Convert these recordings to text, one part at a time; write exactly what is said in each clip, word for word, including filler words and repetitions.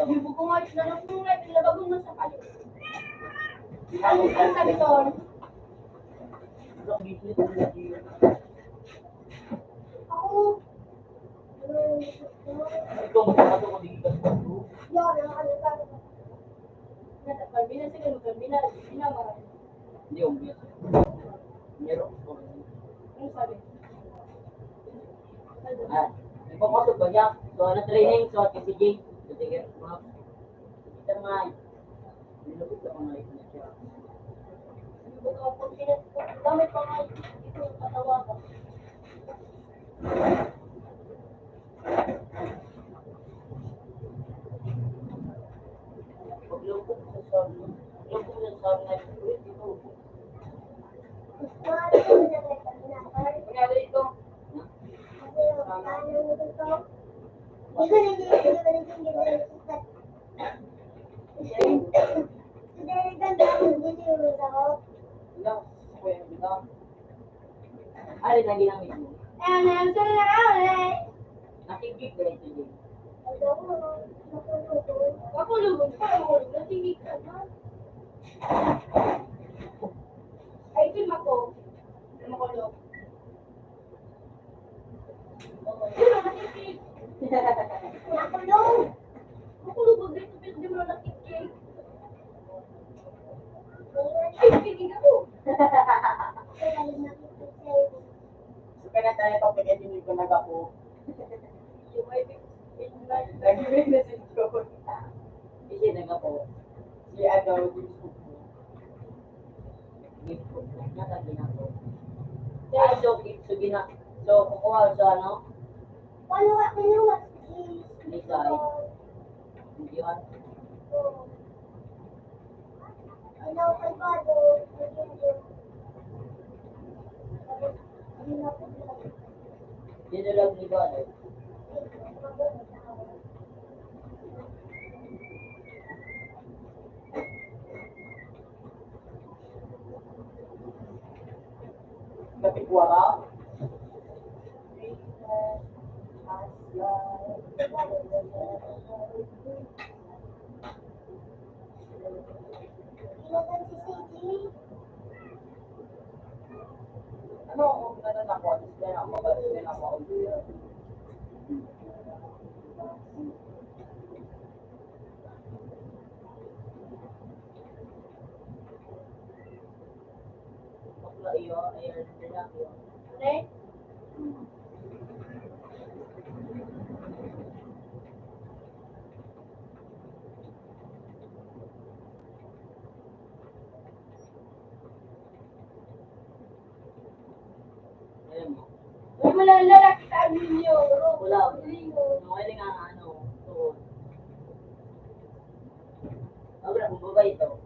Yung buko nga, na nagmulay, pinabago na sa payo. Ano ang sabi doon? Ako. Ikaw, magkakato ko dito. Yan, ang ano ka. Nasa Pamina, sige, Pamina, Pamina, marami. Hindi, obvious. Meron. Ano sabi? Ah, nagpapasok ba niya? So, ano, training? So, T C G. So, sige, mga, kita mga, nilapit ako na ito na siya. Gamit pa nga ito, katawa ko. Ari na ginamit mo. Ayan, ayan, sorry na ka, eh. Nakikit ka rin, sige. Ako, lubog pa, ako, lubog. Nakikit ka na. Ay, ito yung mako. Yung mako, lubog. Yun, nakikit. Ako, lubog. Ako, lubog, dito, dito, dito, nakikit. Ay, nakikit ako. So, kaya tayo pag nag-enjoy ko nag-ako. Nag-enjoy na si John. Hindi nag-ako. Si ano, si John. Natagi na po. Ah, so, so, gina-, so, kukuha sa ano? Paano nga kinuha? Lisay. Hindi man. Dinulag ni Bale. Kapitwara. Ano, kung ano na po, at least na ako, at least na ako. Bakla iyo, ayan, lalaki, oh. Okay? Ayan mo. Uy, wala, lalaki sa ninyo. Wala. Wala nga, ano, tuon. Ah, wala, kung babae ito.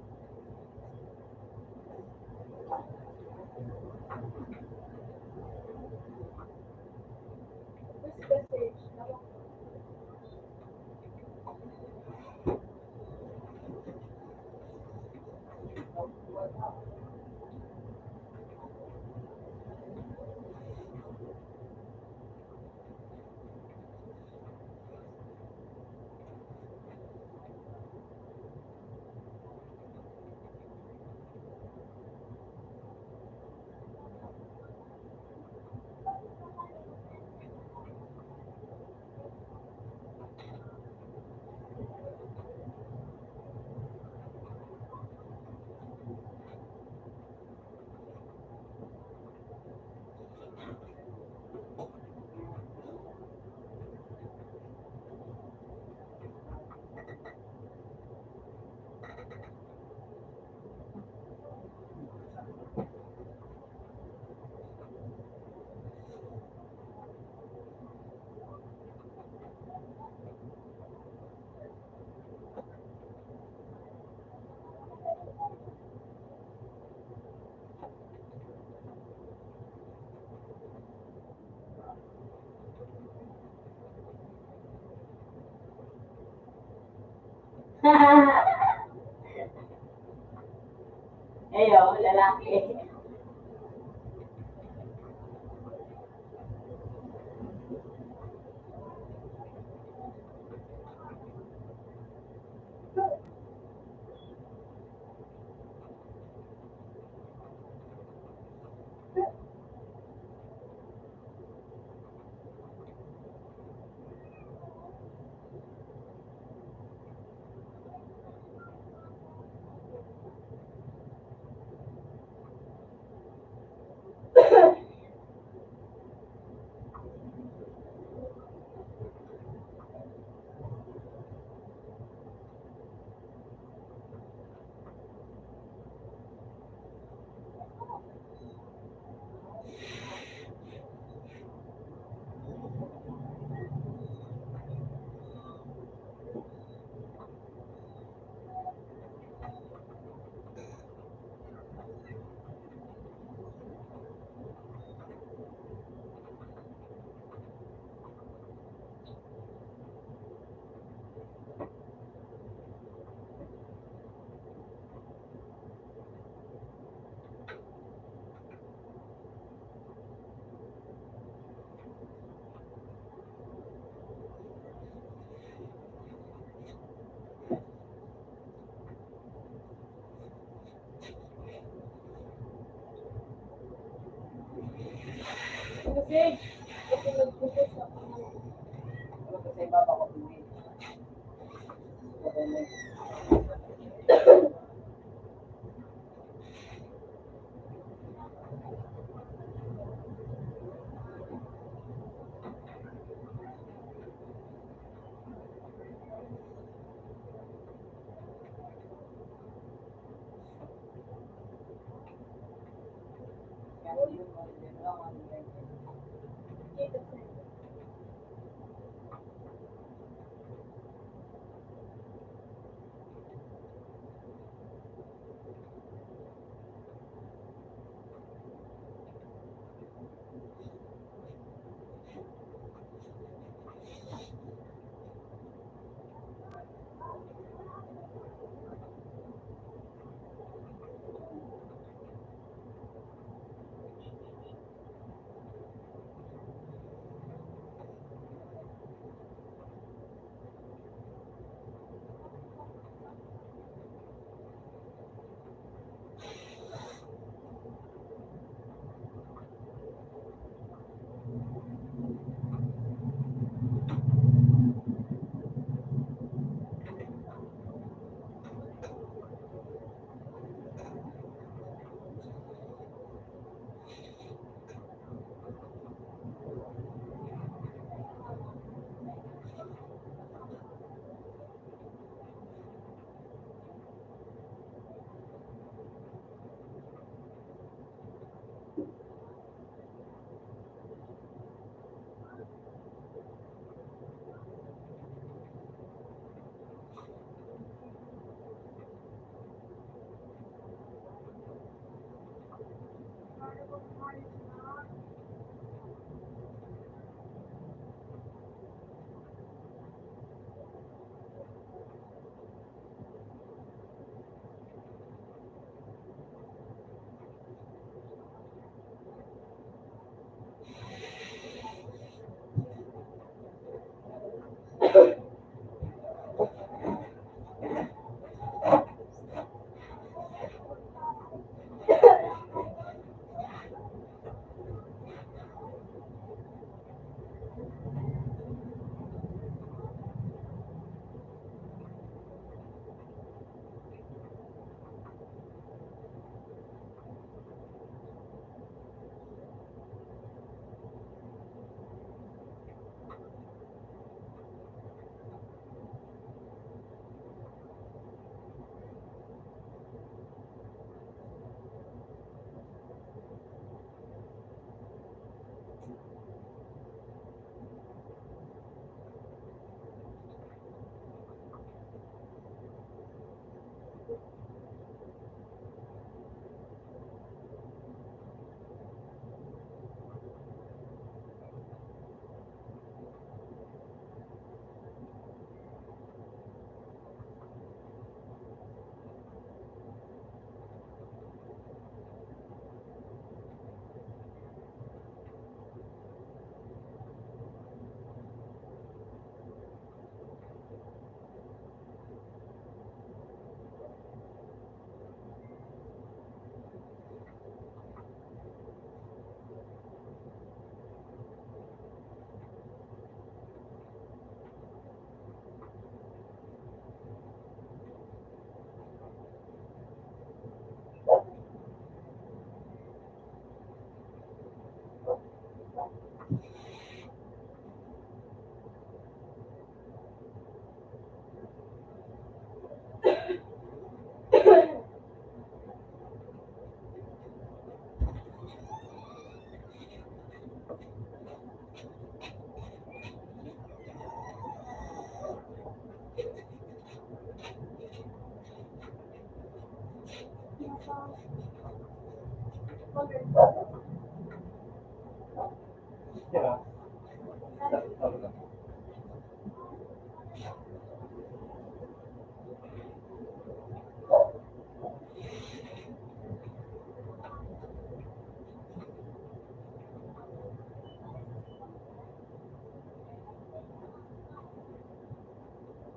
Ayo, lalaki.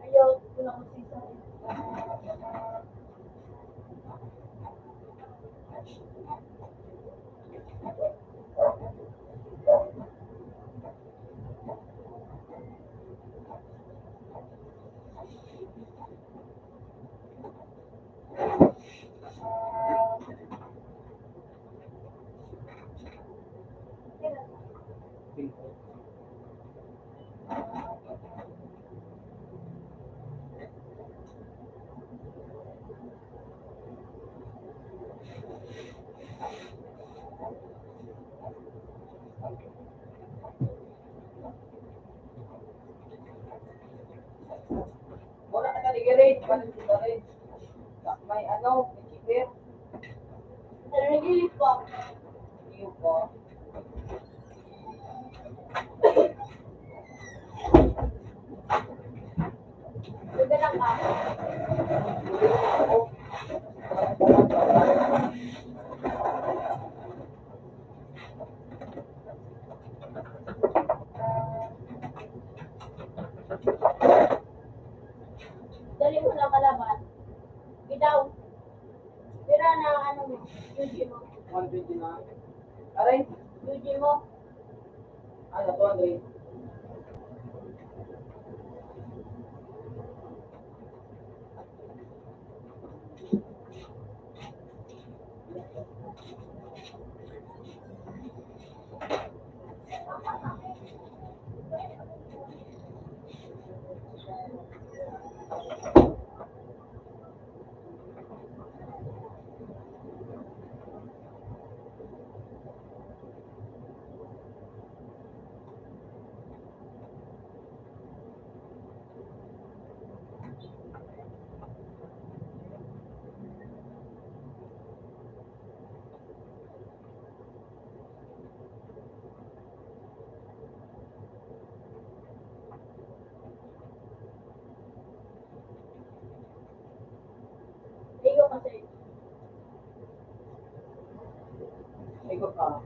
Ayaw ko lang sa isang Wala ka na ligarin, paano si Karen? May ano, may chicken. Ano, nag-ilit pa. Iyo pa. Sugar lang ba? Dali mo na kalaban. Bitaw. Pira na ano mo? U G mo? One twenty-nine. Aray, U G mo? Ano, two hundred? Igo kasi. Igo ka.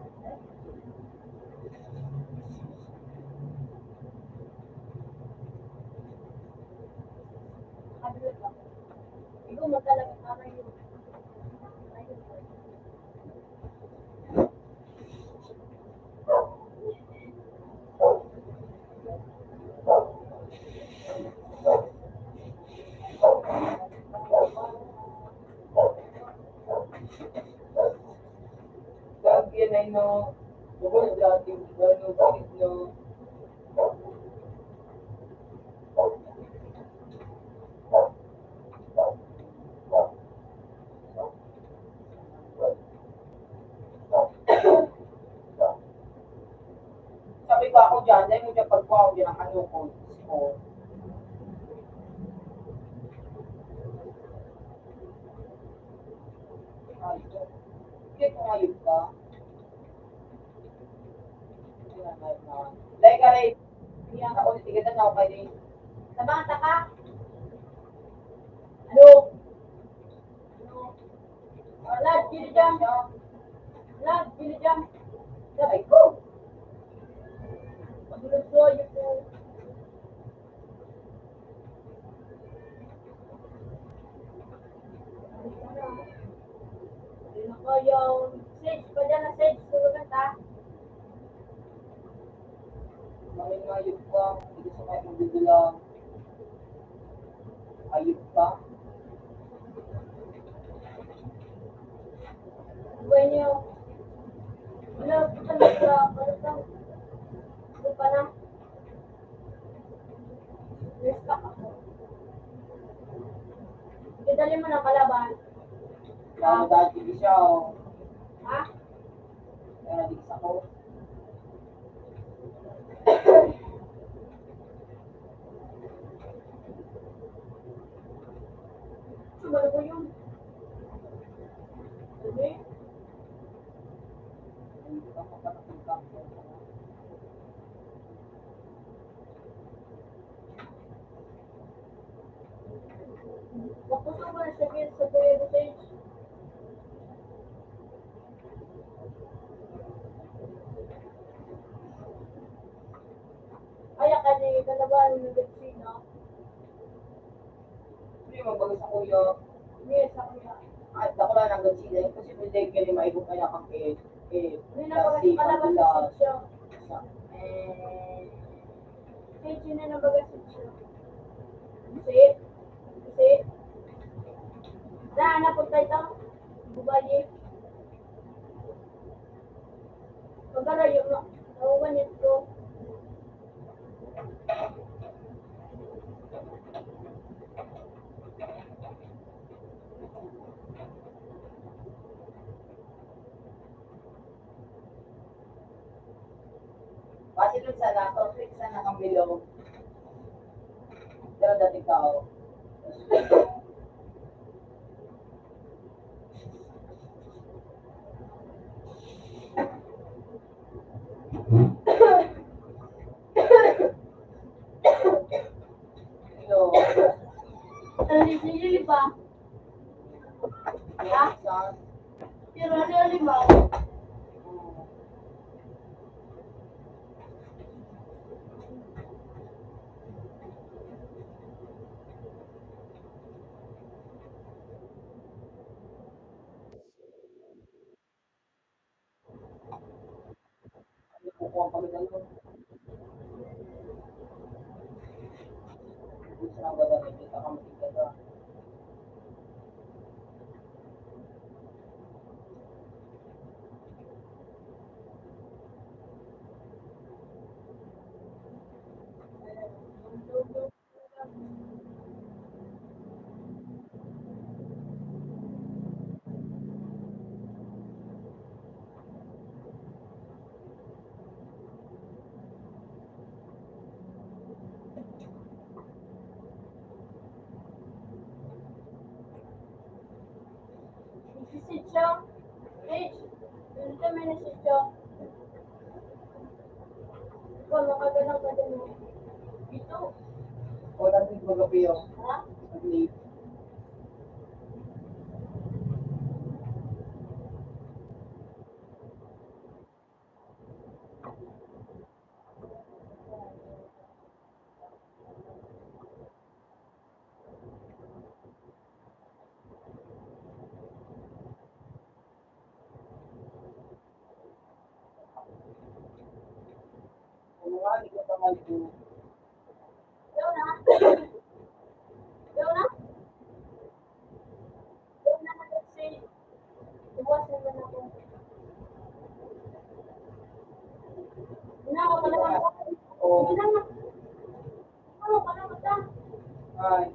Igo mo talaga, para yun. Lagi na, no? Bukod dati, ano, bakit, no? Sabi ko, "Ako dyan, dahil mo dyan pagkuha ko dyan ang ano ko, score." Ay, hindi ko ngayod ka. Hindi na ngayod na. Dahil ka rin, hindi na ako nitigitan na ako kayo. Sa bata ka? Ano? Ano? Lad, gili dyan. Lad, gili dyan. Sabay ko. Pagluto, yun po. Ano ko yung sage? Pwede na sage, tulugan ta. Maraming ayup pa. Hindi sa kayo magdudula. Ayup pa. Bueno, wala pa talaga. Ano pa? Ano pa na? Idali mo ng kalaban. Kaya dati di siya, oh. Ha? Kaya di sa ko. Sumalo ko yun. Ano eh? Bakit ka ba sakit sa Kuya Vicente? Ay, akali ka na ba? Ano na, Vicente? Hindi mo baga sa kuya. Yes, sa kuya. Ay, dako na nang gatsila. Kasi pwede kayo maibot na lang kang eh, eh, Hindi na baga kasi sa kalabas pagkula. Sa sitio. Sa, eh, Medyo na nabaga sa sitio. Kasi, kasi, na, napunta ito. Bubali. Pagkarayo mo. Nawawan ito. Base dun sana, perfect sana ang bilog. Pero dating tao. Hello. Ano yung lili ba? Ha? Pero ano yung lima? Sityo. Rich, dito may na sityo. Ikaw, makagalang ka din mo. Ito. Wala din magabi yun. Ha? Ang late. Ay.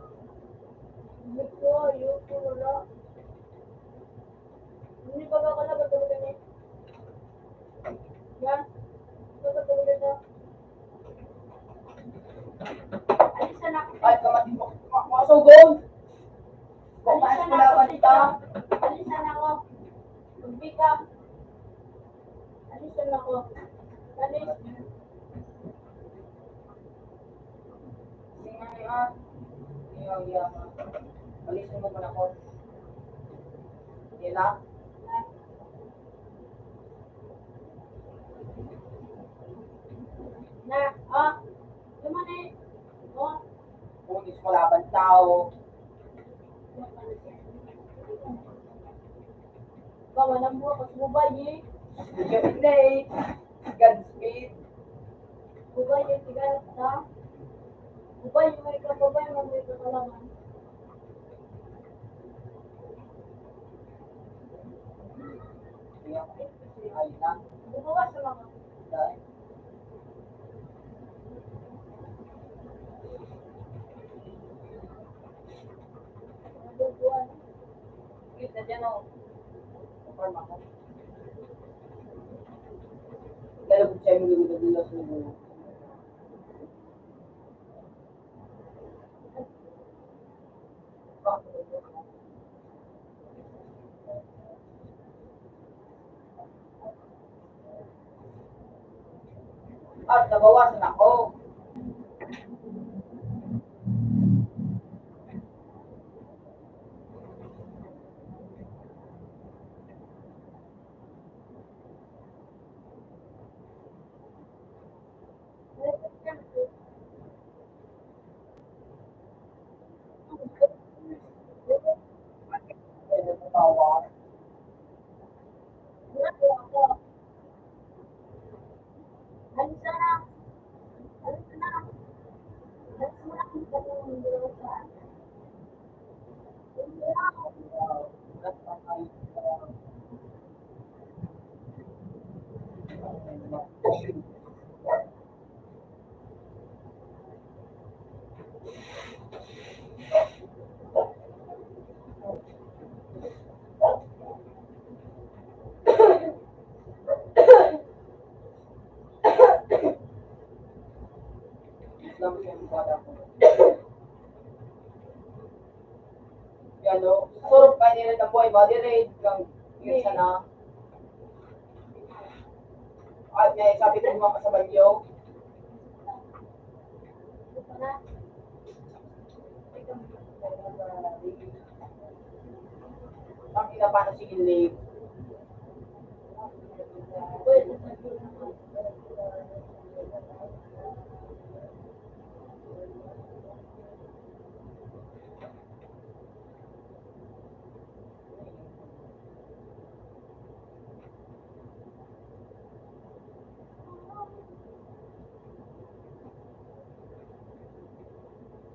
Ay, kamati mo. Ma-, masugon. Kung maas ko laban ito. Alisan ako. Magbigay. Alisan ako. Alis. Sige nga, ah. Ayaw, ayaw. Alisan mo muna ako. Sige lang. Na, ah. Lumani. Oh. Pulis, wala bang tao? Bawal ang buha ko sa babae. Gabi na eh. Godspeed. Babae, tigas na. Babae, may ka, babae, may ka kalaman. Ay, na. Bubukas sa mga. Dahil. Kita dyan, oh. Kumpirma ko. Lalabog siya yung lulubog nila sa lubog. At nabawasan ako. Ano, surok ka nila na buhay, madi-raid kang yun sana. At may sabi ko mga kasabalyo. Ang ina pa na sige, Lake.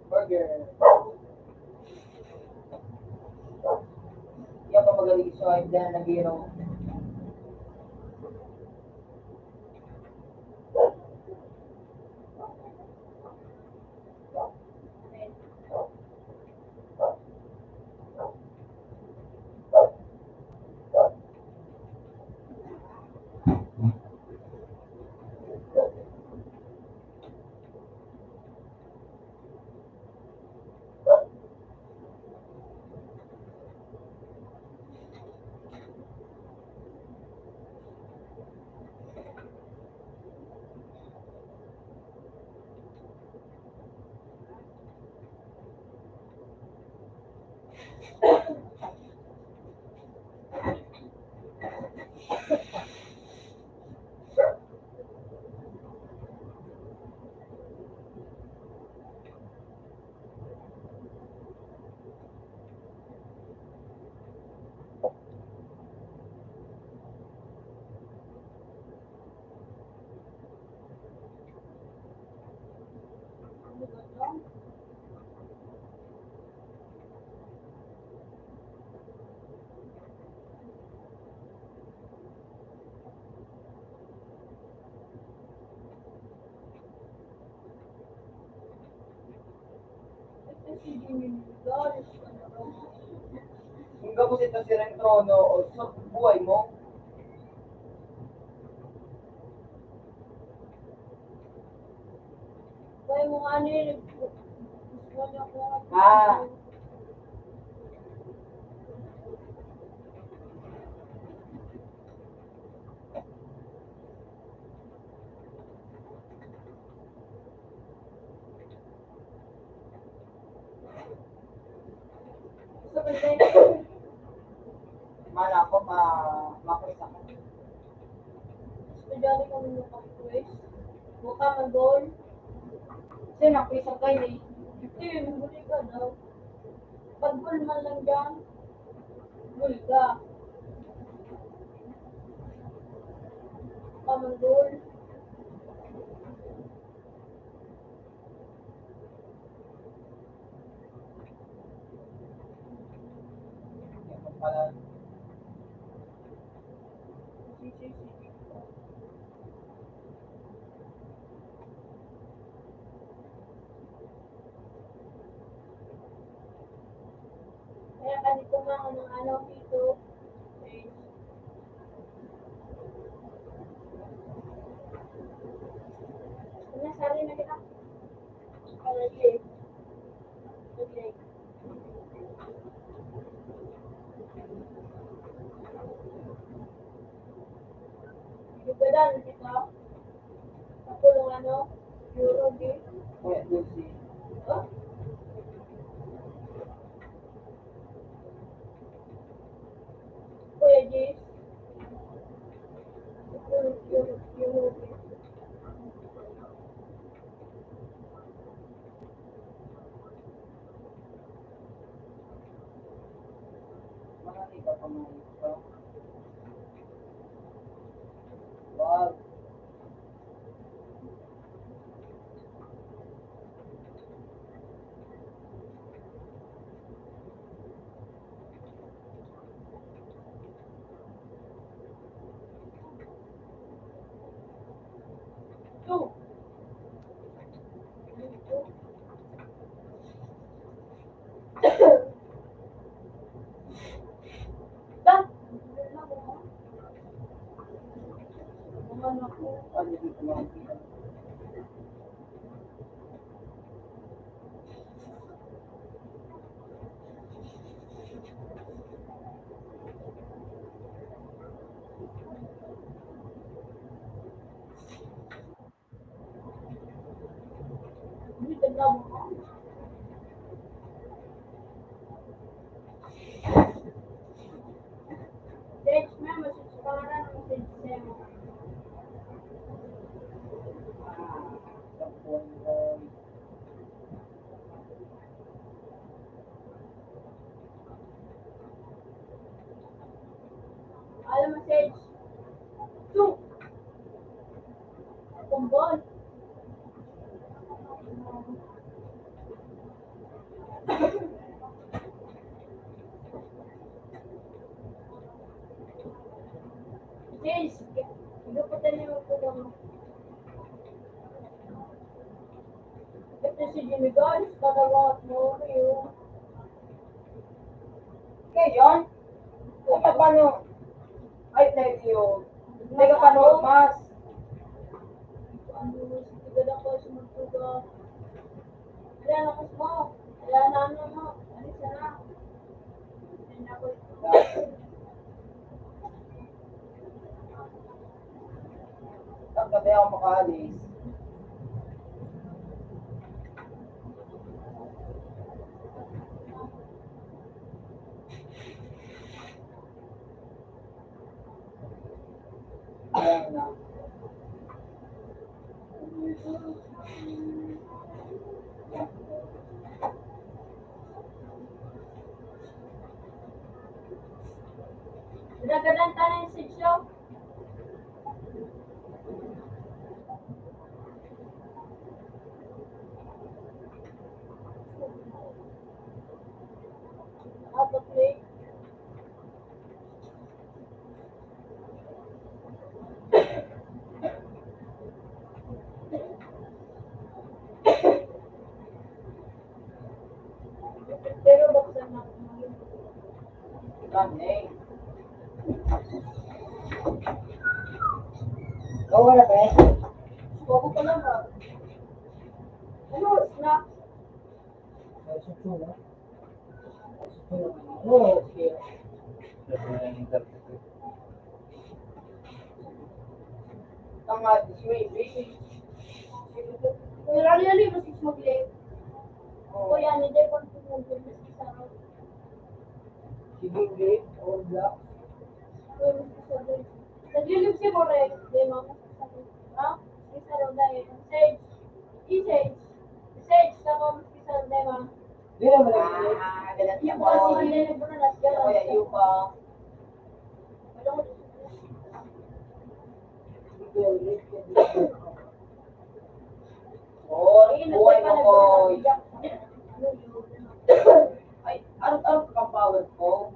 Burger. Yan pa magaling sa iba na nag-iinom. Kung gabos ito sirang trono o sa buhay mo, buhay mo nga nila. Ah. Mala ko, ma-, makusa. Estudyante kami ng pag-quiz. Buka mag-goal. Sino ang quiz ang kayo eh? Hindi, huli ka daw. Pag-goal man lang dyan. Goal ka. Buka mag-goal. Kaya kani ko nga, anong-ano, ito. Nasali na kita. Lugadan kita. Ako lang ano, euro di. Kuya Dulce. Oh? Kuya Jis. Euro, euro, euro di. Mga iba pa, mga iba. Wow. Two. Sage, may message, pangalan ng message sa'yo. Alam mo, Sage, two. Kumbol. Sage, ikaw pa tayo magpapagawa. Ito si Jimmy Gans, pagawat mo, yun. Ngayon, ano pa, no? Ay, thank you. Hindi ka pa, no, mas. Ano, sige lang po, sumagtuga. Wala na, kus mo. Wala na, ano, no? Ano, sana? Pagkabi ako makaalis. Ayan na. Nagkakaroon tayo ng sitio. Apat play. Pero buksan na. Kami. Ikaw wala, pre? Bobo ka lang, ah. Ano, snack? Ay, suko na. Suko na. Oo, okay. Tama, si Ray, Ray. Pero ano yan, eh, mas mag-, oo. O yan, hindi pa rin tumugod, mas isa. Sige, Ray, o, Black. Pero mas isa, Ray. Naglilip si More, di ba? Mas isa, ha? Mas isa, Ray, dahil. Sage. I-Sage. Sage, tama, mas isa, di ba? Di naman naglilip. Ah, ganun. Yung kasi, hindi na po na nagkaroon. Kaya yung pa. Oh, buhay mo, boy. Ay, ano, ano ka pang power ko?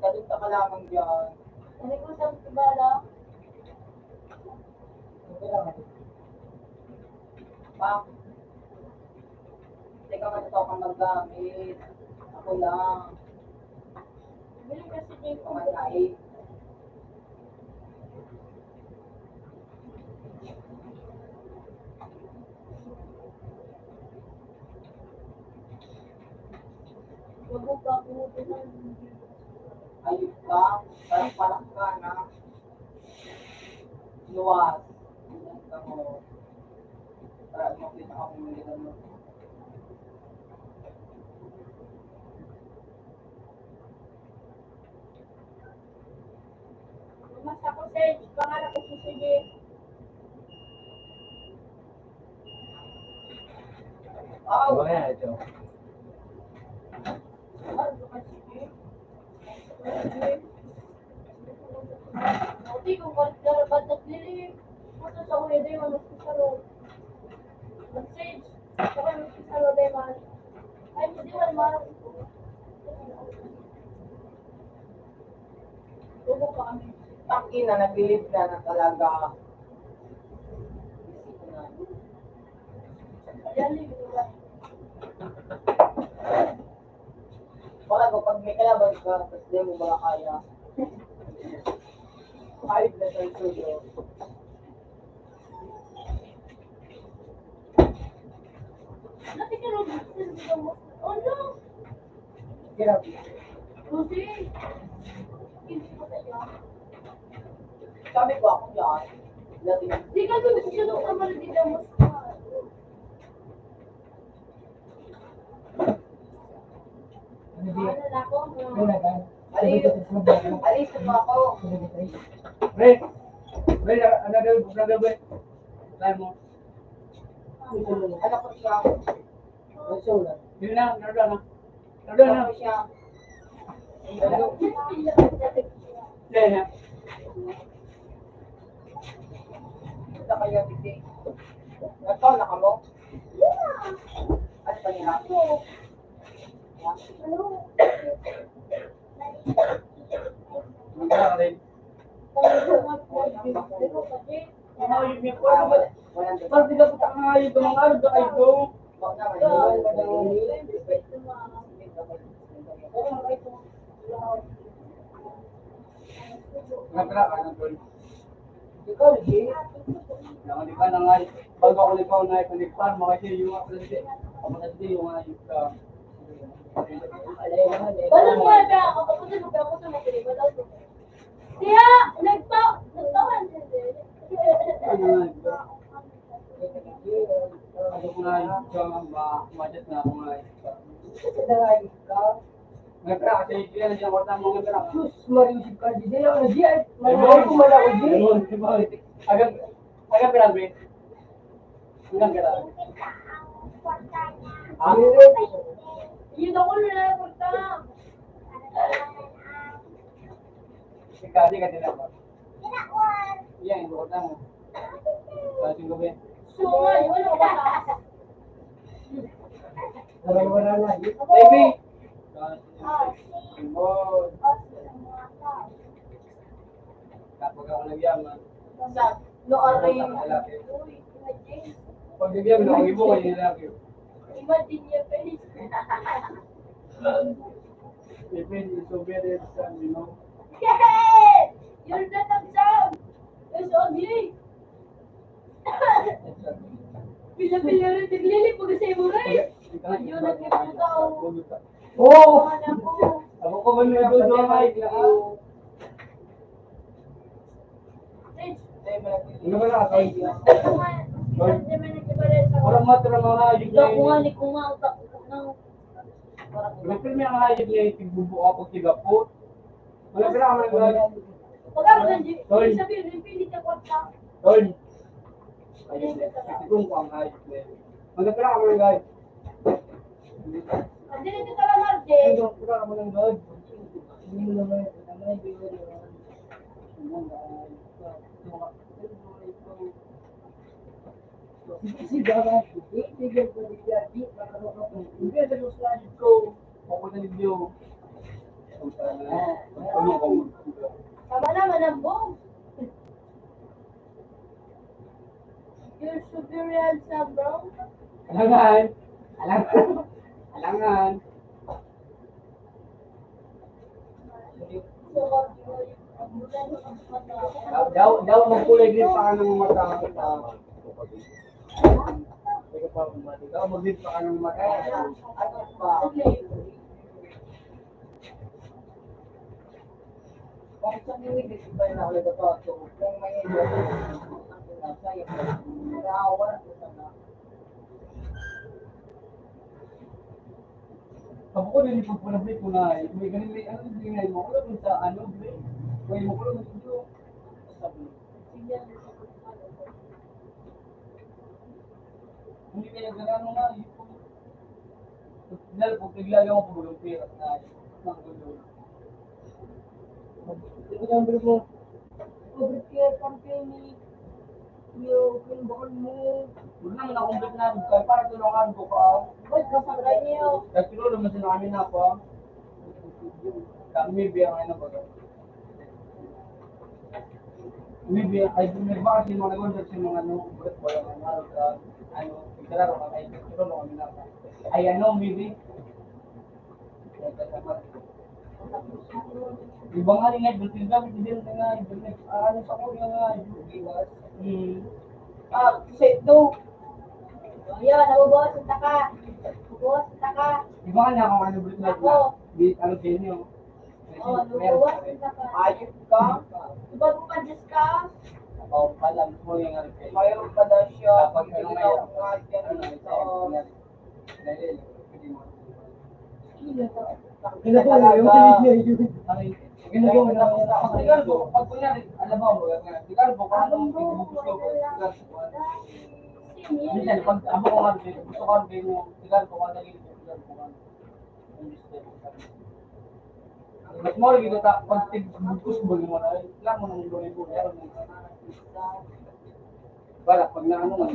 Kadugta ka lamang dyan. Ano ko sa bala? Okay lang. Pa, teka, matuto kang maggamit. Ako lang. Bili kasi din ko. Pamatay. Ayun ka, parang palak ka na. Luwas. Ayan ka mo. Para makita ka mo yung ganun. Mas ako, Sir, pangarap ko si Sige. Ano ba kaya ito? Ati, kung ba't ka, ba't naglilip? Ba't sa ulo, di mo mas kasaro? Mag-change. Ako yung mas kasaro, di man. Ay, hindi man, man. Ubo pa kami. Tangina, naglilip na na talaga. Yan, di ba? Wala ko, pag may kalaban ka, tas di mo ba kaya? Kahit na sa studio. Dati ka lang, oh no! Grabe. Kasi, hindi ko kaya. Sabi ko, ako yan. Dati na. Di ka doon, gusto ko sa mga di mo sa Alis, alis mo ako. Pre, pre, ano daw, ano daw, pre? Try mo. Ano ko siya? Yun na, ano na? Ano na? Ano siya? Yan, yan. Ito kayo, Titi. Ito, nakamo. Ano pa nila? Ang galing. Ang ayun niya po, ano ba? Pag di ka puta nga ayun, mga ano ba kayo? Wala ka na, tol. Ikaw, Jay. Ako, di ba, nangay-, bago ako nagkaw na ito, nagpar, mga Jay, yung mga presidente. Ang mga Jay, yung mga, ah, Paano mo na ako? Ako sa lugar ko sa Madrid, wala ko. Kaya, nagpa-, nagpawan siya, Jay. Ano nga, di ba? Ako nga, yung sa mga ma-, ma-chat na ako nga, eh. Sa dalayan ka? Nagkakasaya ka na siya, wala mong nagkaka- Sus, Mario, si Cardi, di lang, di ay, Mario, kung wala ko, di. Ayun, di ba? Agad, agad, grabe. Agad, grabe. Ah? Yun ako, wala na, punta. Si Cardi, ka din ako. Yan, yung utang mo. Pansin ko ba yan? So, ano ba? Wala, wala na. Baby! Kapag ako nagyaman, sa, no, aray. Pag nagyaman ako, ibo ko yung lalaki. Imagine niya, guys. Even it's so very handsome, you know. You're not handsome. It's ugly. Pila-pila rin, naglilipog sa imo, guys. Yun, nagkikita, oh. Oo. Ano po? Ako ko man may doon sa mic na, ah. Ano ba na, Toy? Toy? Parang mata ng mga hayop. Ikaw ko nga, ni ko nga, utak ko na. Refill mo yung hayop niya, yung tigbubuka pag tigapot. Wala pala ka man, Toy. Pag-aaral lang, Jay. Toy. Sabi, refill ka, kwarta. Toy. Ayun, eh. Kasi kung ang hayop niya. Wala pala ka man, Toy. Ang dinig ko talaga, Jay. Ay, wala pala ka man, Toy. Hindi mo naman, hindi mo naman. Tama naman ang boom. You're so very handsome, bro. Alangan. Alangan. Alangan. Daw, daw, daw magkulay green pa ka ng mata. Daw mag-green pa ka ng mata. Kung sa mga hindi ko na ulit ito, kung may hindi ko na sa iyo, na wala ko sa na. Ako ko din yung pagpapalabay ko na, eh, may ganun, may ano, hindi nga, makulang sa ano, break. May makulang sa video. Sabi, signal mo sa pagpapalabay. Hindi kaya ganun nga, yung lalo kung bigla lang ako pagulong pera na, ang gulo. Ito ang break mo. Over care campaign ni Yo, kung bakal mo. Huwag naman akong break na, kaya para tulungan ko ka. Ba't ka sa kanya? Kasi naman sila kami na pa. Kami biya nga na baga. Maybe, ay, may baka si mga nag-order si mga ano, wala nga, ano, klaro ka, ay, klaro kami na. Ay, ano, maybe. Iba nga rin nga, dito yung gamit, hindi rin nga, hindi rin, ah, ano sa ko, yung nga, yung iwas. Hmm. Ah, set, no. Ayan, nabubukas ang taka. Nabubukas ang taka. Iba nga na akong ano, break na, Ako. Di, ano, din yun. Oh, nabubukas ang taka. Ayos ka. Iba mo pa, Diyos ka. Oh, palam ko yung ano, Mayroon pala siya. Kapag ano, Hindi mayroon. Nga, yan, Ano, ito. Dahil, pwede mo. Ginagawa na yun. Ay, ginagawa na yun. Pag kunyari, alam mo, mga ginagawa ko, ano ang gusto ko? Minsan, pag amo ko nga, gusto ko ang ganyan, tignan ko kung ano yung tignan ko nga. Mas more, gito ta, pag tig-, gusto mo yung mga, alam mo nung dumi ko, meron mo. Wala, pag naano mo.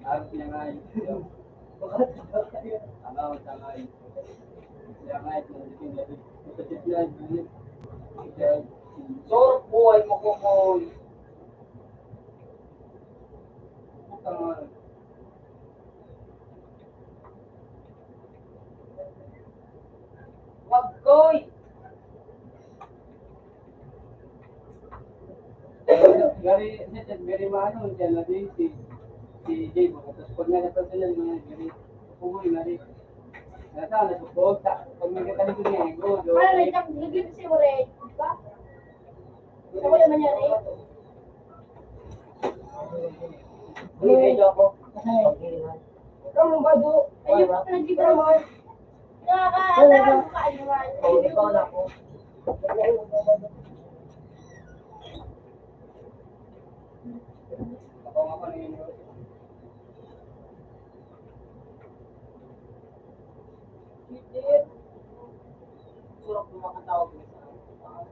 Harap niya nga yun. Ano, tama yun. Kaya nga, ito, ito, ito, ito, ito, ito, ito, Sor, buhay mo, Kokoy. Puta nga. Wag, Koy. Gari, gari maano, siya na din si, si Jay, tapos pag nagkataon sila, mga gari, Kokoy, gari. Nasa, nasa, pag nagkataon ko niya, go, go. Ano, nag-, nag-, nag-, si Ore, di ba? Ako naman yan eh. Hindi, medyo ako. Ikaw mong bado. Ayun, nag-iba naman. Nakakatawa ka, ano man. Oo, ikaw na po. Ako nga pa rin. Surok ng mga tao, pinasarap ko pa.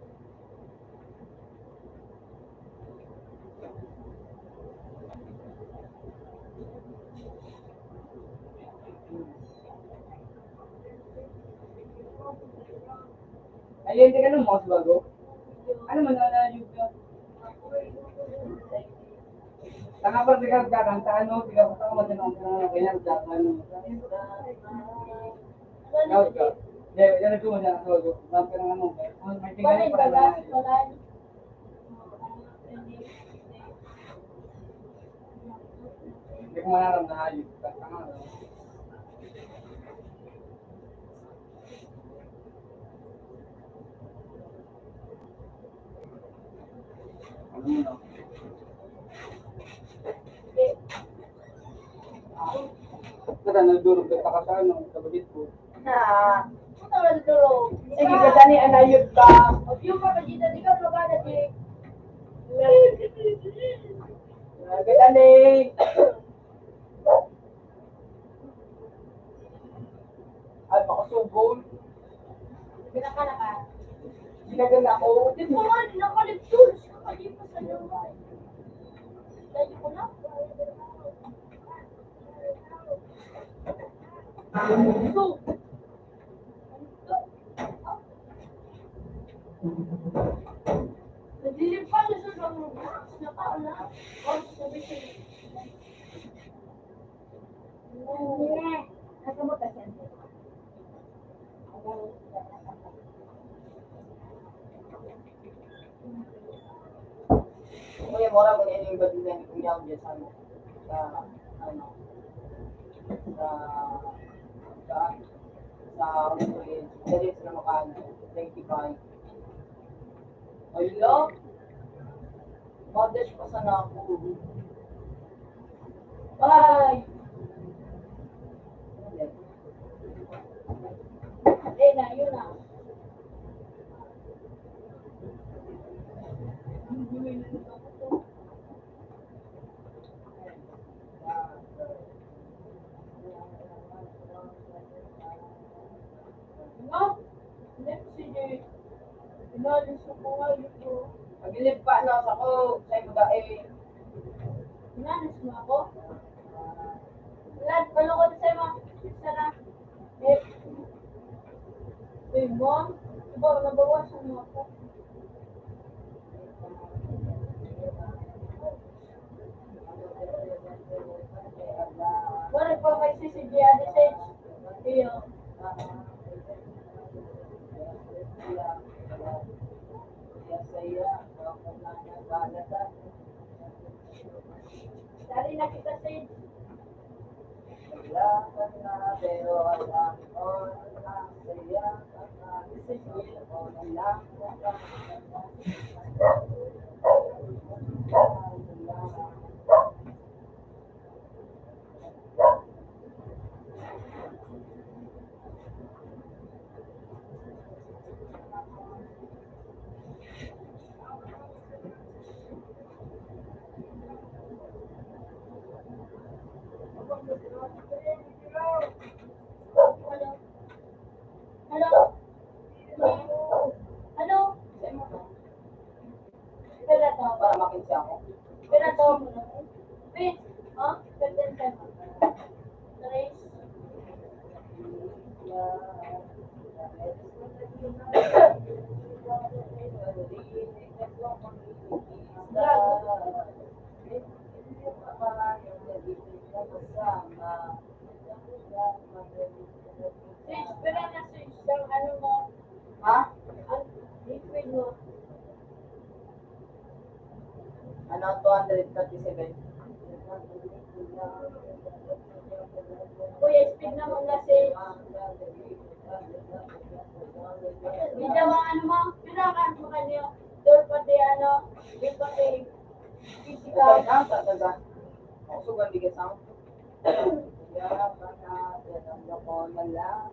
Ayun, teka lang, mas bago. Ano man, nalayo ka? Tanga pa, teka, kakanta, ano, teka, teka, teka, teka, teka, teka, teka, Dapat ka. Hindi, yan ang gumawa ng ako. Dapat ka ng ano, may, may tingnan pa na. Hindi ko manaram na hayop. Tanga, no? Ano mo, no? Kada nagdurog ka, takasano, kabagit ko. Na, puta ka nagdurog. Sige, gani, anayod ka. O, yung kapatid na, di ka magana, di. Gani. Ay, makasugol. Pinakalakas. Ginagan ako. Di ba nga, nakaligtod. Nakalipas sa naman. Dali ko na. So, naglilipad na siya ng mga nakaula. Ang sabi siya, Kuya, mura ko na yung iba din na yung kuya ko dyan sa, sa, ano, sa, sa, sa, dali sila makaano, twenty-five. Ayun lang. Madash pa sana ako. Bye! Eh, na, yun na. No? Hindi, sige. Inalis ko nga, yun ko. Pag-ilip pa, no, sa ko, sa imo dai. Inalis mo ako? Wala, balukod sa imo. Isa na. Eh, eh, mom, diba, nabawasan mo ako. Wala pa may sisibi, Ate Sage. Iyo. Dali na kita, Sage. Oh, ganda ka. Tres. Sis, pila na, sis, ang ano mo? Ha? Ang liquid mo. Ano, two hundred thirty-seven. Kuya, speed naman kasi. Bitaw ang ano mo, kailangan mo kanyo. Doon pati ano, yung pati physical. Ito na, talaga. Ako, sugang bigas ako. Kaya, baka, yan ang loko na lang.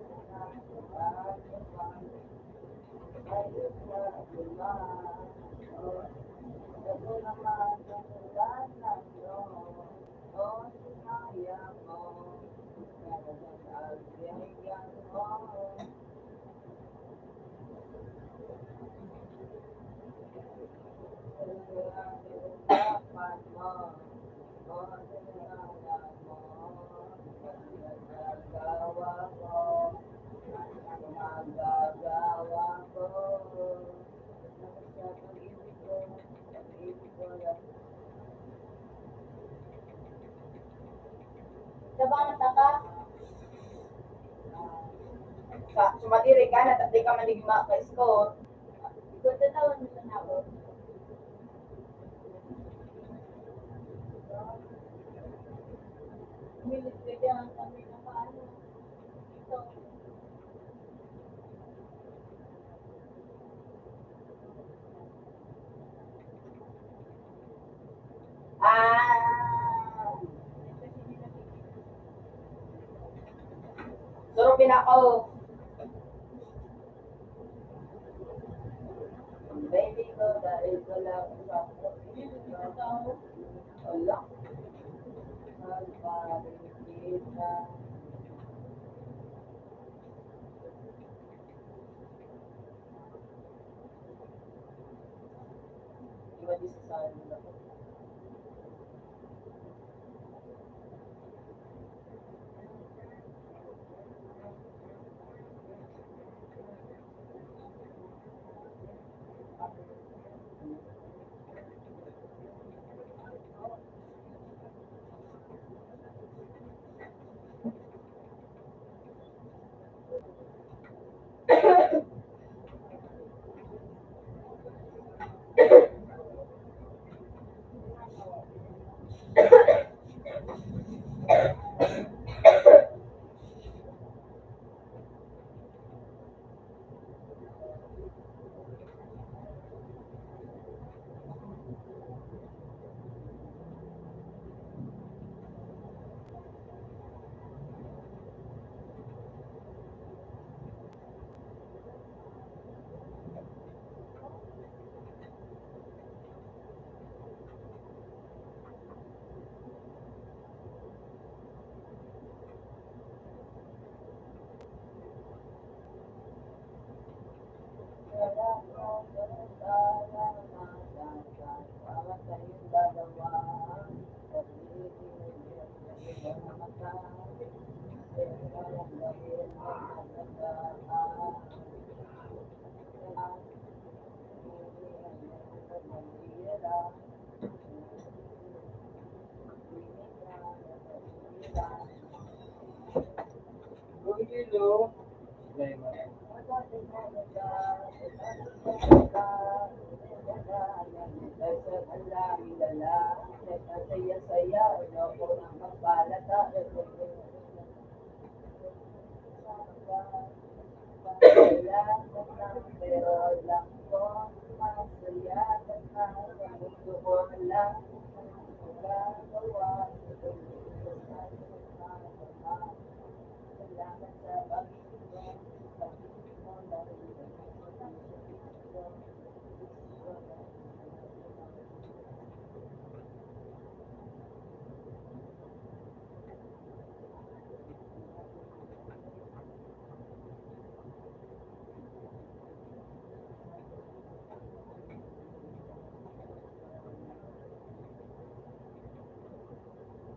Sa, sumadiri ka na, di ka manigma ka score. Ikaw, tatawan mo sa nako. Umilit ka dyan, kami na paano? Ito. Ah. Surupin ako. Baby ko, dahil ko lang sa wala. Magpapakita. Iba di sa sahod nila.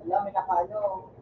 Wala, may nakaano.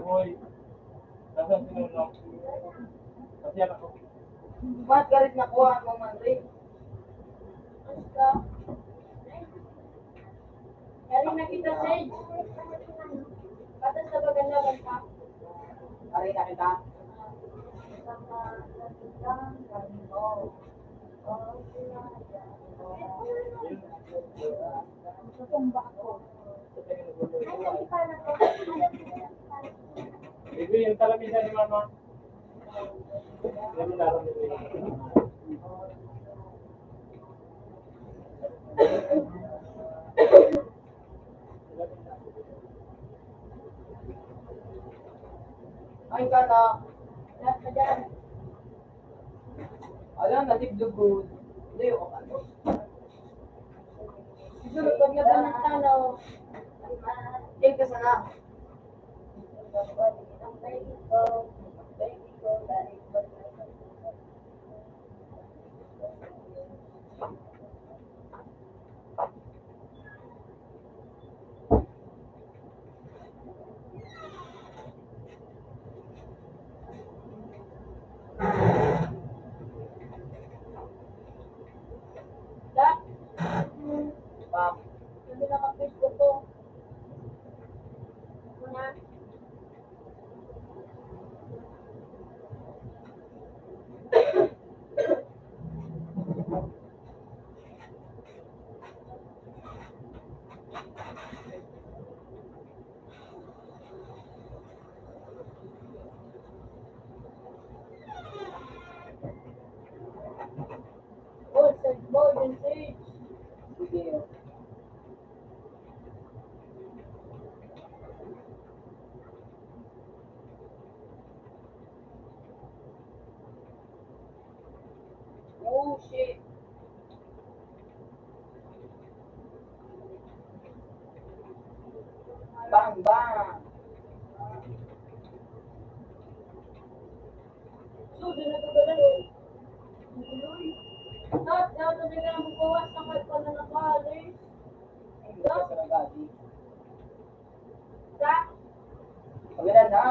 Uy, nasaan si Nonong? Pati ako. Ba't galit na kuha mo man rin? Basta. Yari na kita, Sage. Patas na ba ganda, basta? Yari na kita. Ito yung talaga ni Mama. Ay, ka na. Lahat ka dyan. Ayan, natigdugod. Layo ka pa. Siguro, pag nabanat ka, no? Diyan ka sana. Da? Pam. Hindi na ka-Facebook ko. Ako na. Oh, sa mo, yung Sage. Sige. Oh, shit. Bang, bang. So, di na to gano'n. At dapat na lang magbawas ng kahit pa na nakaalis. Hindi ka sa nag-alis. Sa? Pagkita na.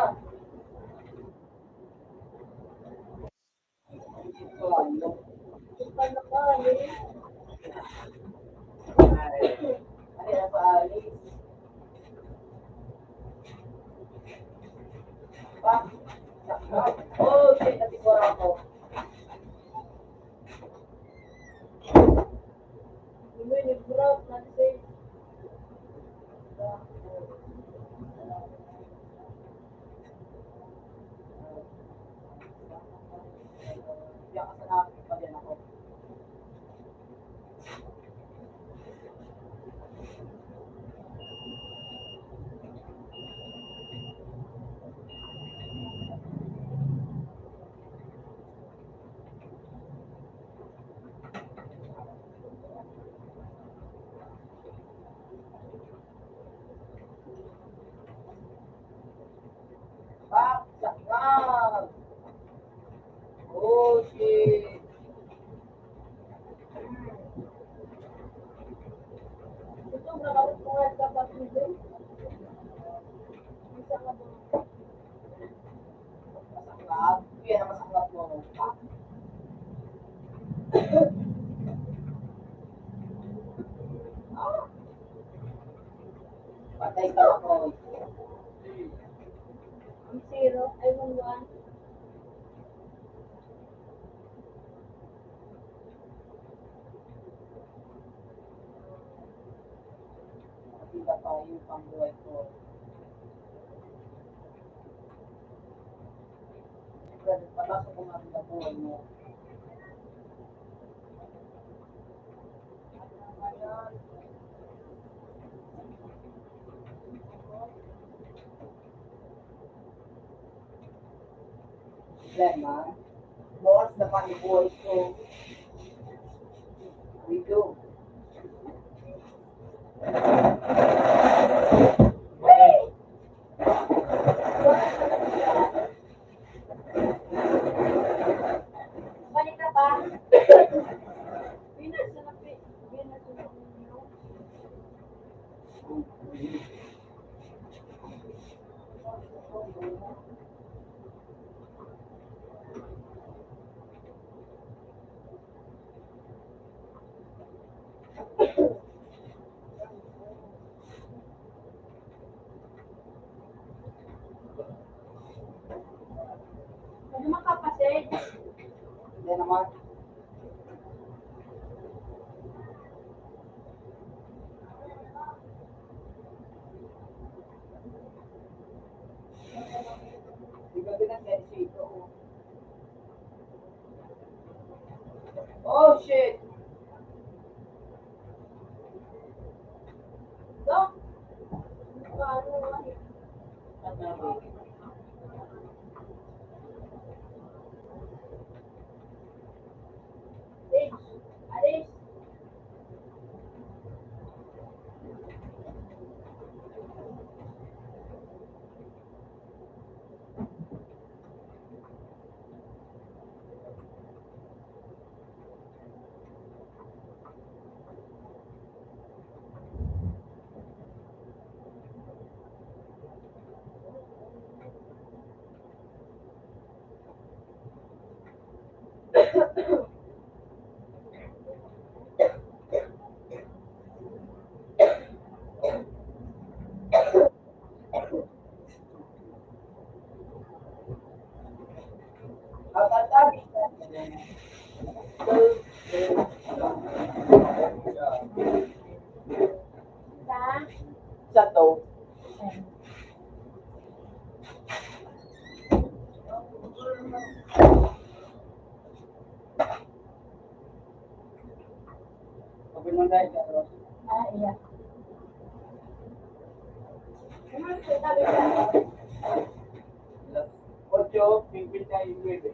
Baksak na! Oh, shit! Gusto mo na kapag mga kapatid mo? Isa ka ba? Masaklap. Kaya na masaklap mo. Patay ka ako. Ang zero, ay, one one. Nakita pa yung pambuhay ko. Problema, boss, na panibuhay ko. We do. Balik ka ba? Binasa na pi-, binasa na pi-, Hindi naman. Oh, shit! Sa? Sa to. Ah, iya. Ocho cincuenta y nueve.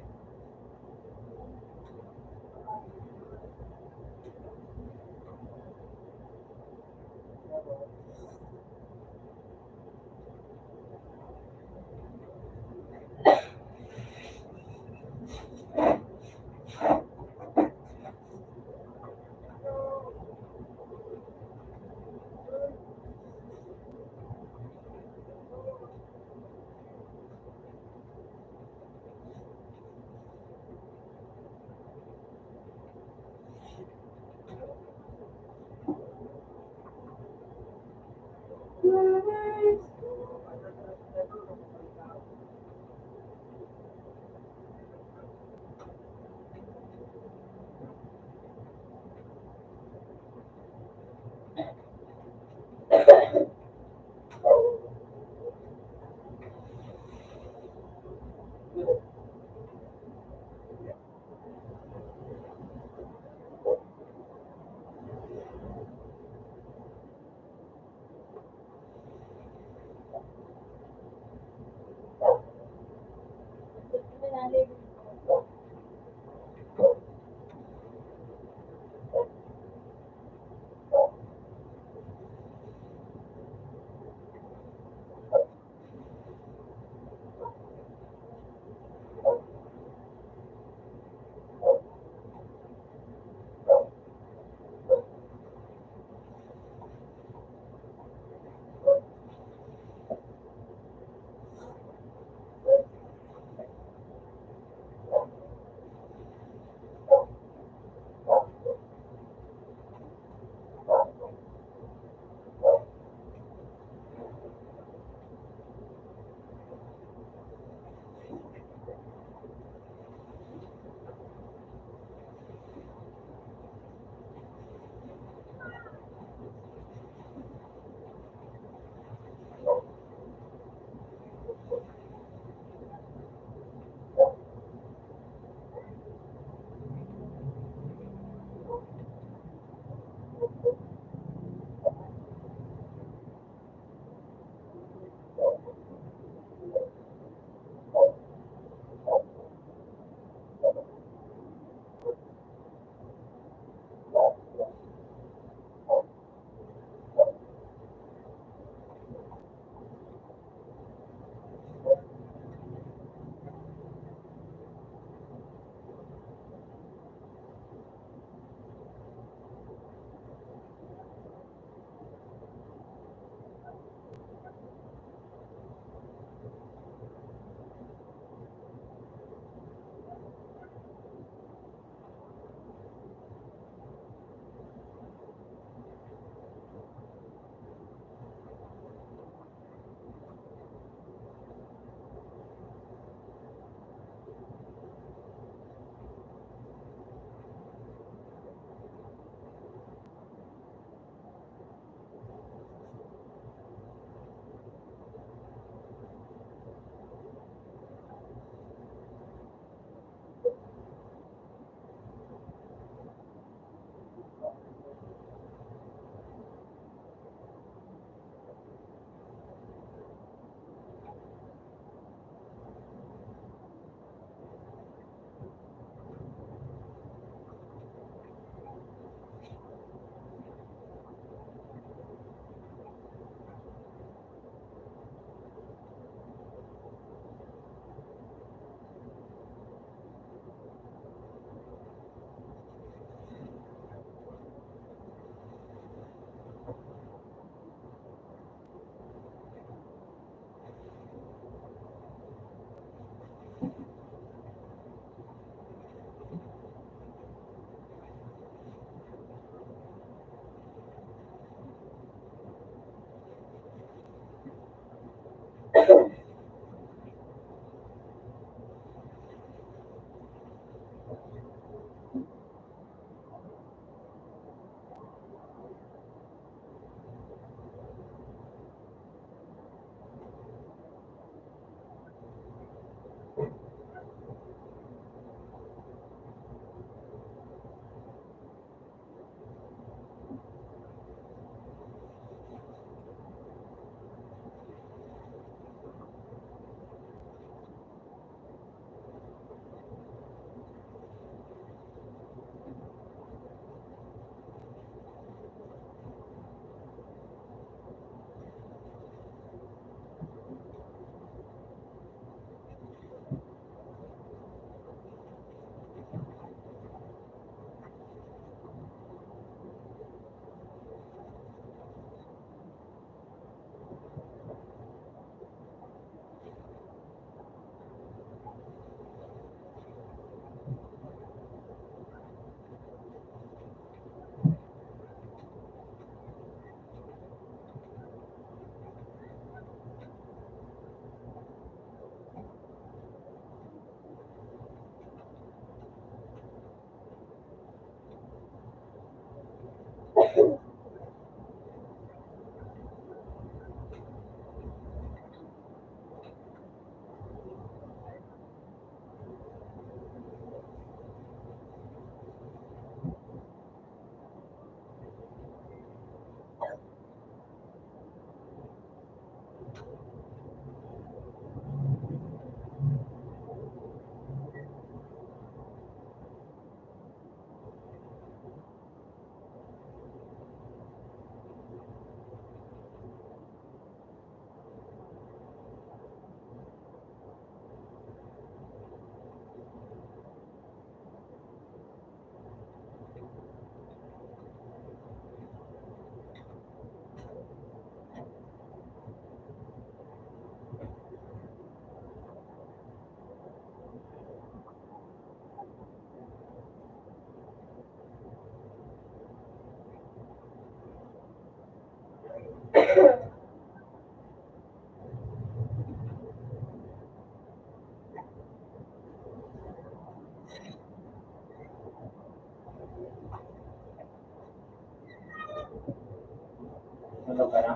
Malaw ka na?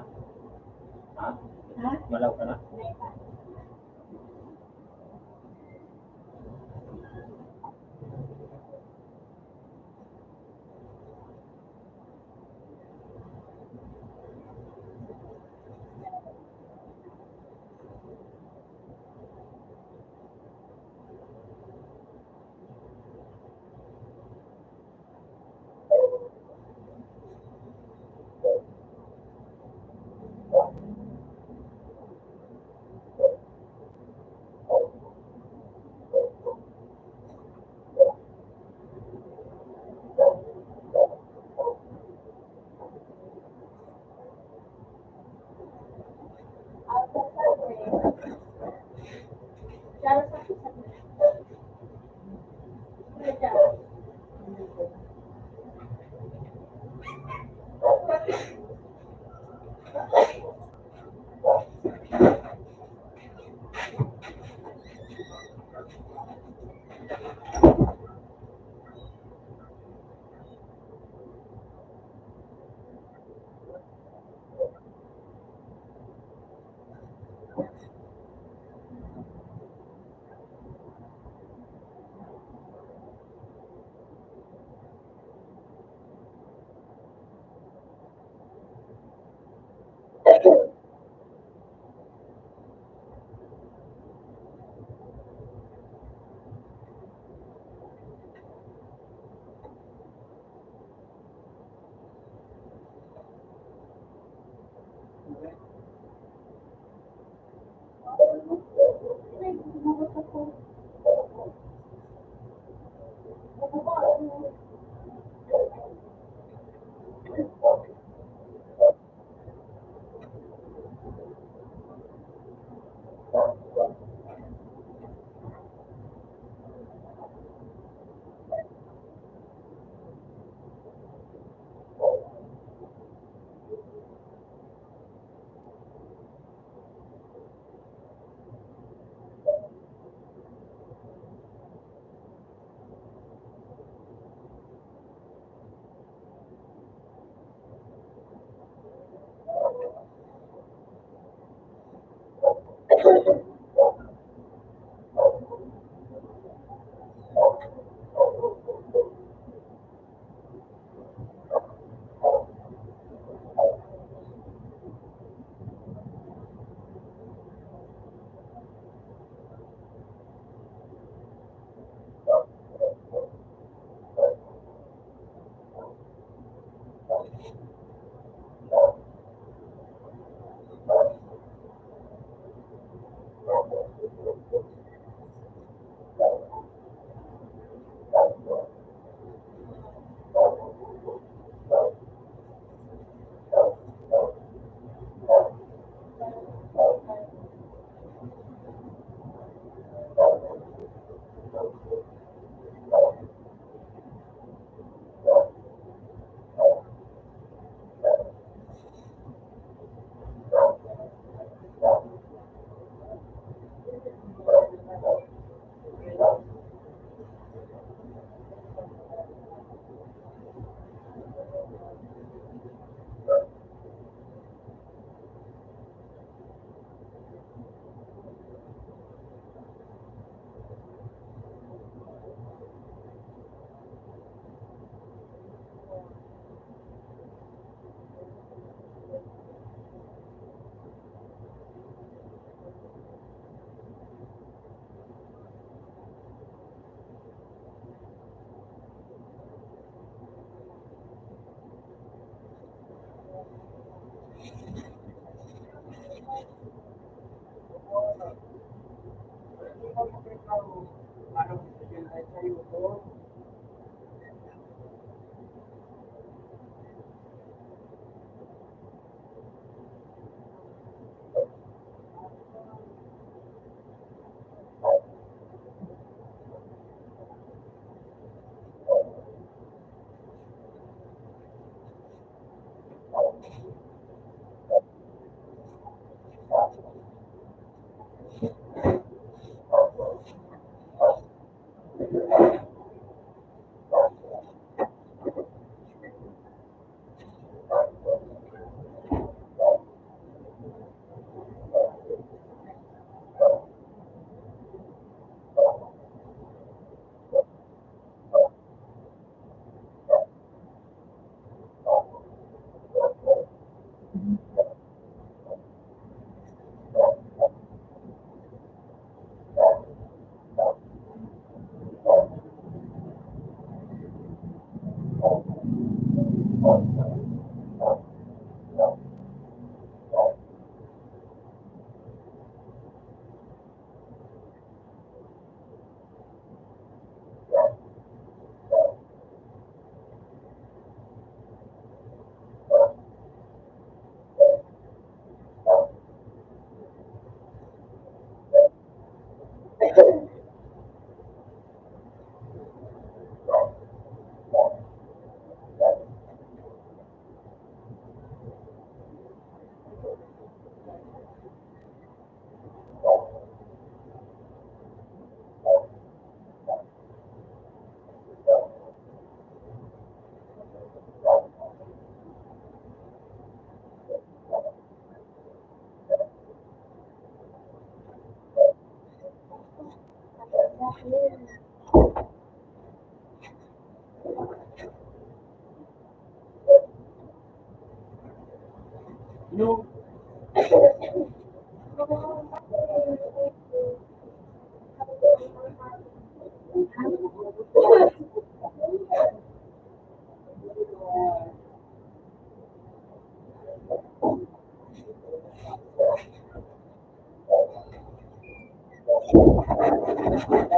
Ha? Ha? Malaw ka na?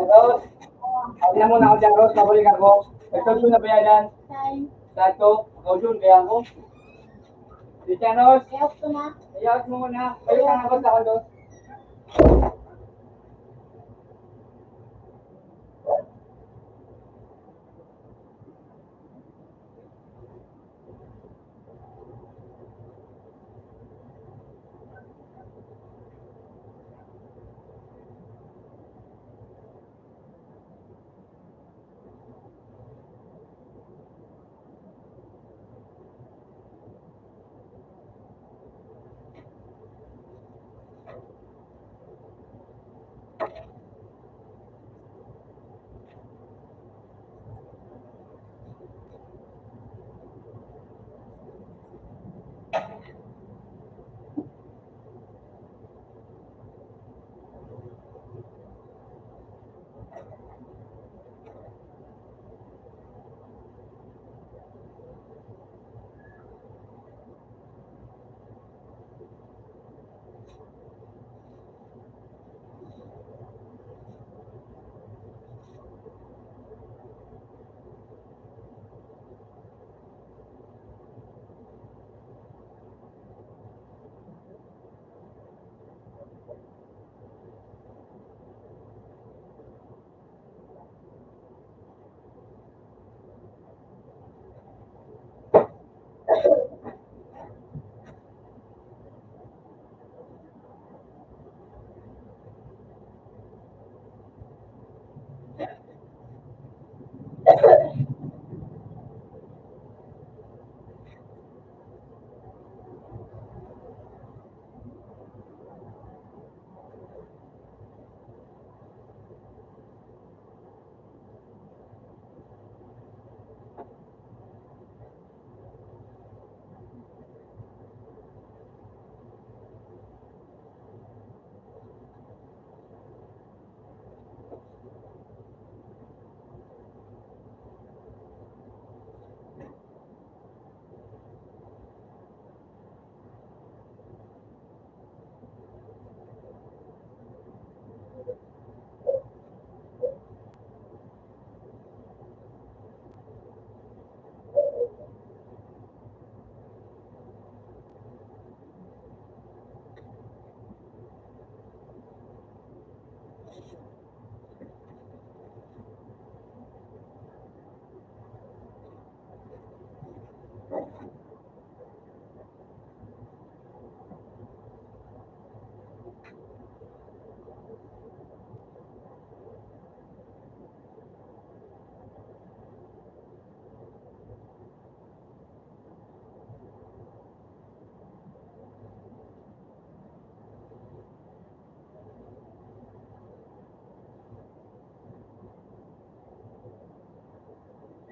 Carlos, alam mo na ako dyan, Ros, mabalik ako. Ito, ito na bayadan. Time. Sato, ako yun, kaya ako. Di siya, Ros. Kaya ako na. Kaya ako muna. Kayo ka na, Ros, ako, Ros.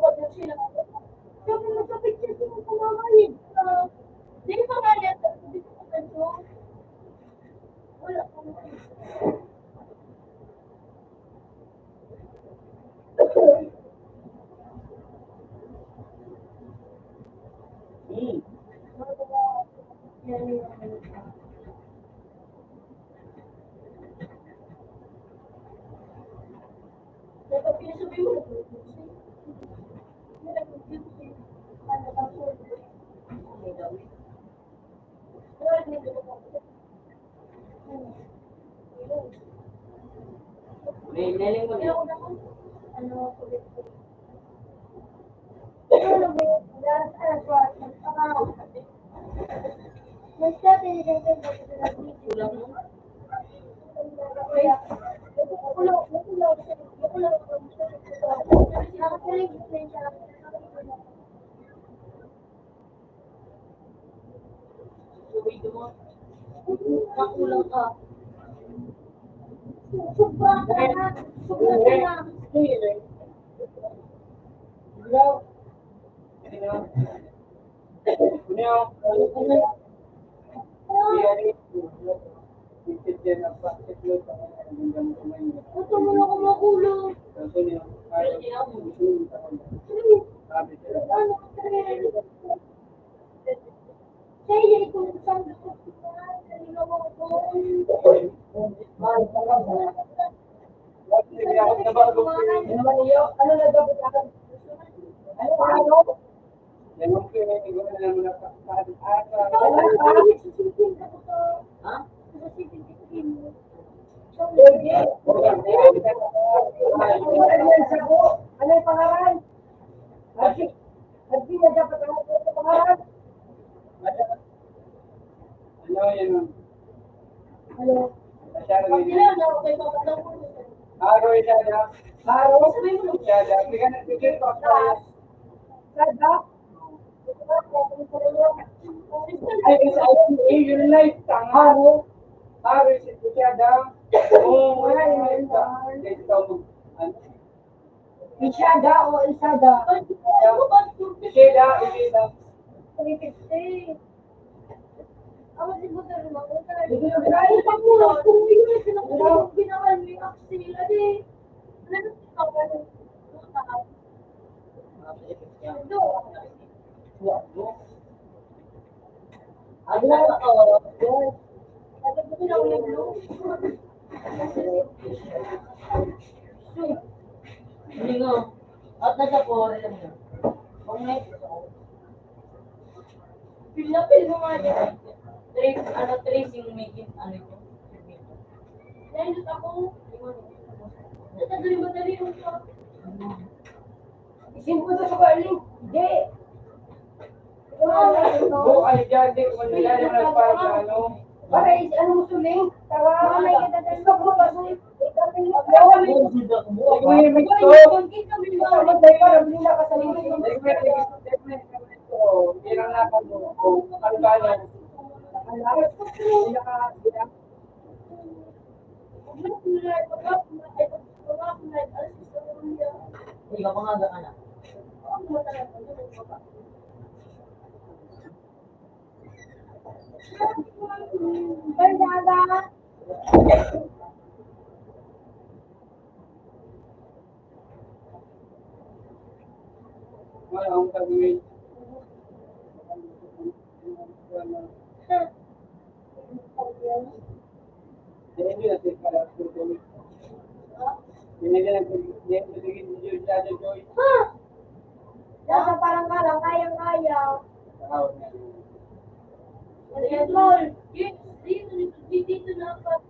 Magkapit sila. Sabi mo, kapit siya sa mga pamamahin. Ah, di ba nga niya, sabi ko, "Ano?" Wala pa naman. Hmm. Dapat pinasubi mo. Makulang ka. Sobra ka na. Sobra ka na. Gusto mo na ako makulang. Ano ka, Tren? Ano yung pangalan? Adi, adi na dapat ang ato sa pangalan. Ano yan? Ano? Masyado yun. Haro siya na. Haro siya na. Sige na, sige pa. Sada? Ay, ay, ay, yung life, tanga. Haro. Haro si Kuya Dam. Oo, wala yung life, tanga. Ito, ano? Ishada o Ishada? Ishida, Ishida. Three fifty. Ako si Buto, lumakutan. Ay, pangulong, kung yun yung sinabi mo, ginawa mo yung Axel, adi, ano yung tawag? Ito. Ano na ako? Hindi nga. At nasa pore lang yun. Kung may pila-pil mo nga dyan. Trace, ano, tracing, may gin-, ano yun. Nahindot ako. Nagkadali-madali mo pa. Isin ko na sa kaling. Hindi. Oo, ay, dyan, di ko man nila yung nagparang ano. Para is, ano mo suling? Tara, may katatayin ko pa, suling. Ikaw yung may gusto. Ikaw yung may gusto. Ikaw yung may gusto. Ikaw yung may gusto. Ikaw yung may gusto. Ikaw yung may gusto. Ikaw yung may gusto. Uy, mapangaga ka na. Mapangaga. Wala akong kagawin. Ha? Nasa parang ka lang, kayang-kaya. Control. Dito, dito, dito na ako.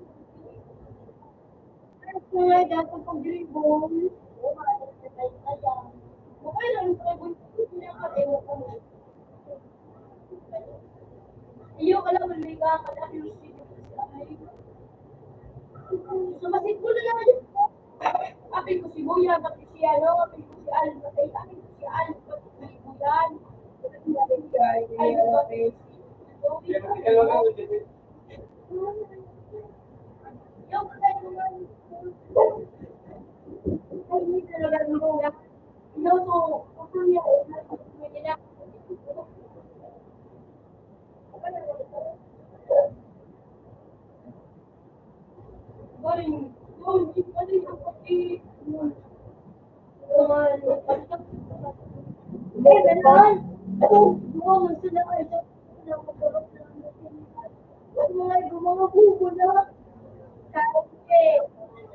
Ay, kaya dapat pag-dribble. Okay lang, yung pag-dribble. Iyo ka lang, may ka, ka lang, yung sige, sige, sige. So, mas ito na lang yun. Apil ko si Buya, apil si ano, apil ko si Al, apil, apil ko si Al, apil ko si Buyan. Ay, apil ko si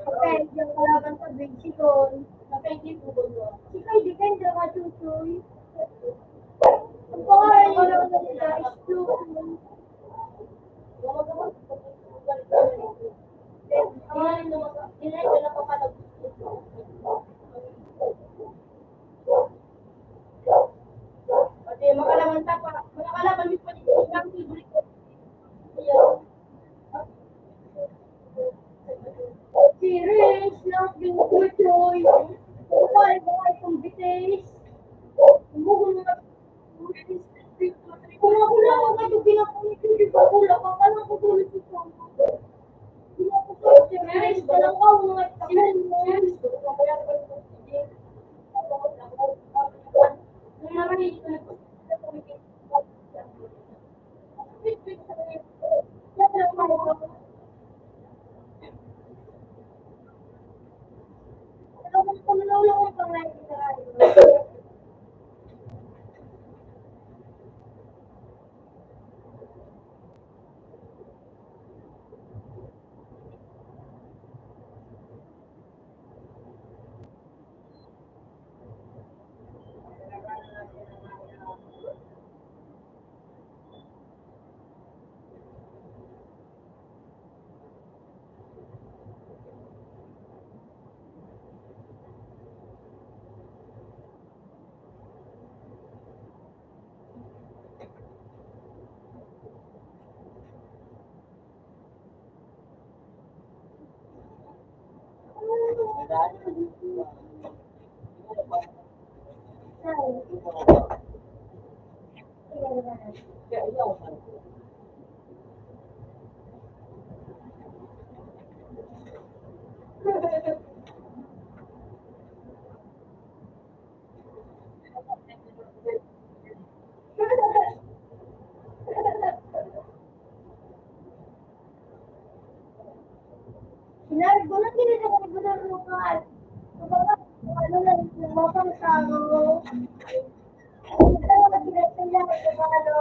Okay, yung kalaban sa Big Chicken. Okay, di po ba? Sige, depende ka, Chuchoy. Ang pangalan niya lang nila is Chuchoy. Ang pangalan ng mga, nila yung pinapapalagay. Pati mga kalaban tapa, mga kalaban, di pa din ang favorite ko. Ayun. Si Rich, not being good choice. Why, why, kung bitis? Kung mga, kung ako lang ang kayo, ginapangit ko, di ba, wala pa, paano ko tuloy si Tom? Ginapangit ko, si Rich, walang ako, mga, si Rich, Sinabi ko na, "Hindi na ako nagdadaro ka." Kumbaga, ano na, mapang tao. Ang tawag nila sa inyo, ano,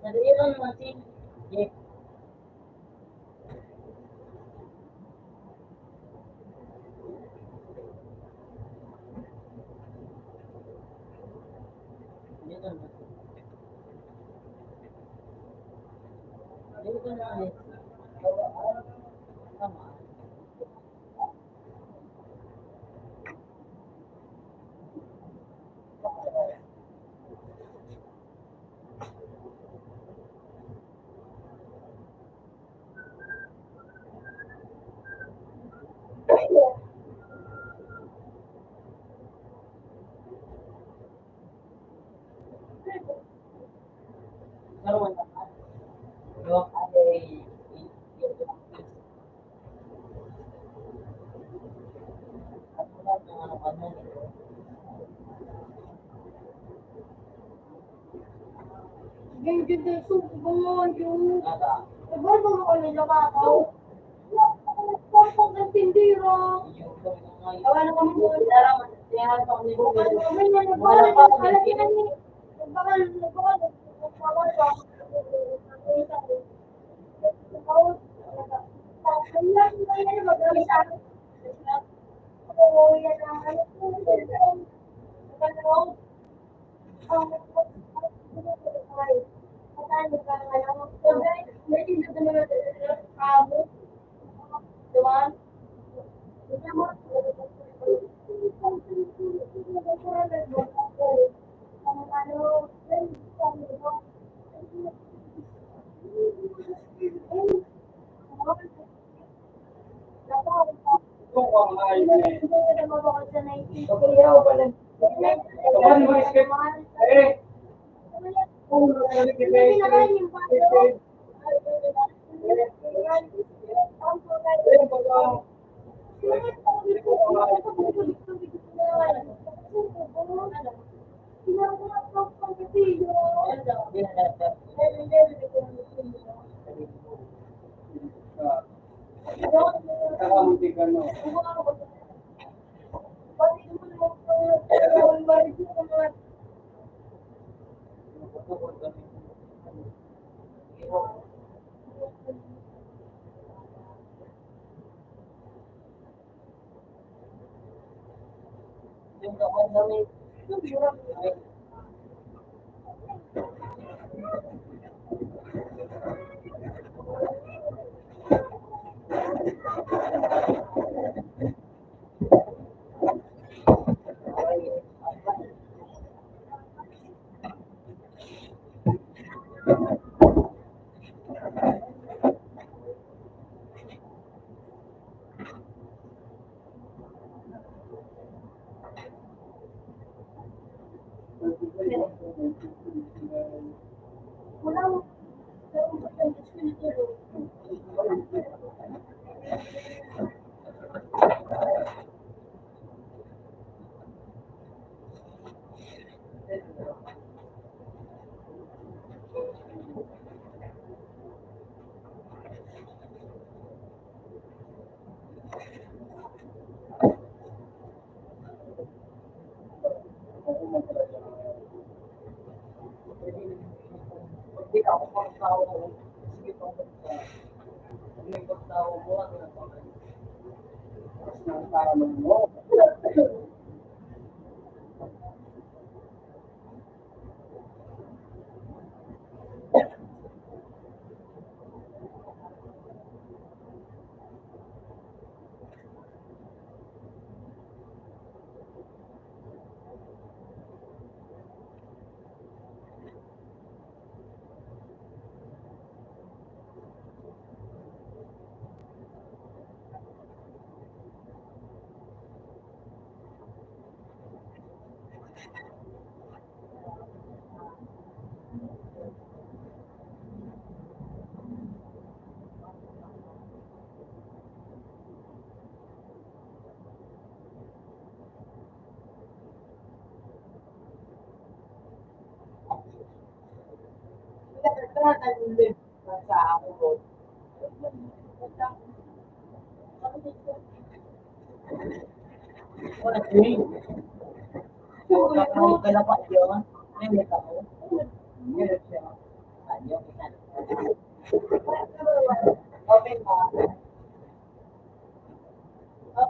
Nadairan naman si Jeff. Sige, sige, suko ba nga yun? Iba ba ako nila kakaw? Wala pa akong tindera. Awa na kami po, Dara. Kaya sa kami po. Bukas na kami na nagbabago. Alam niyo na ni, nagbabago, nagbabago.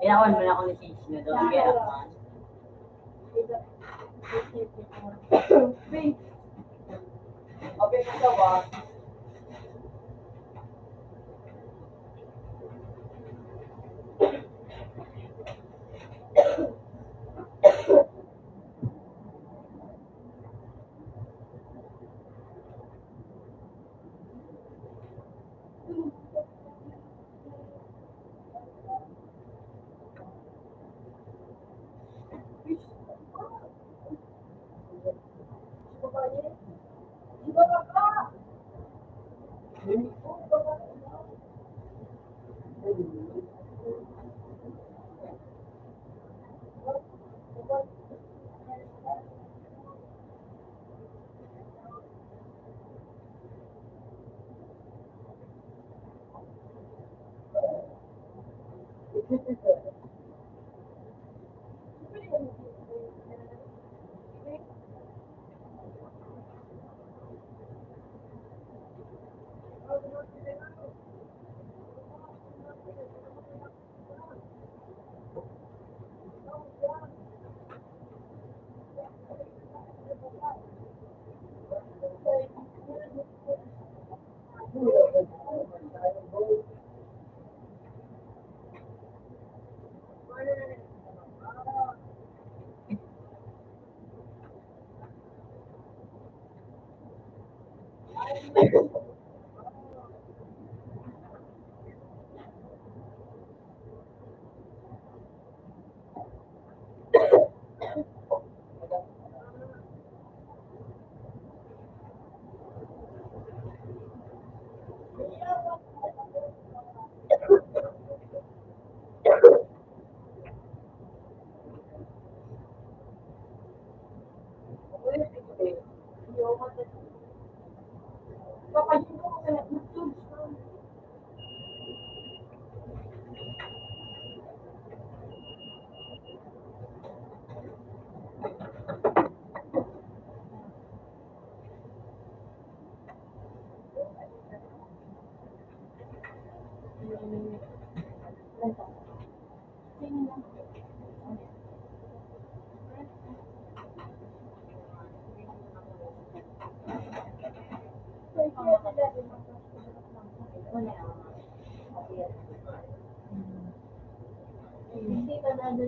Kailangan mo na akong lisensya doon, kaya naman.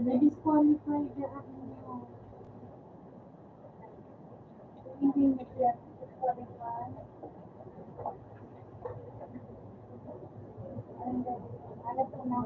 Na-disqualify na ako. Hindi na siya disqualify. Ano po na?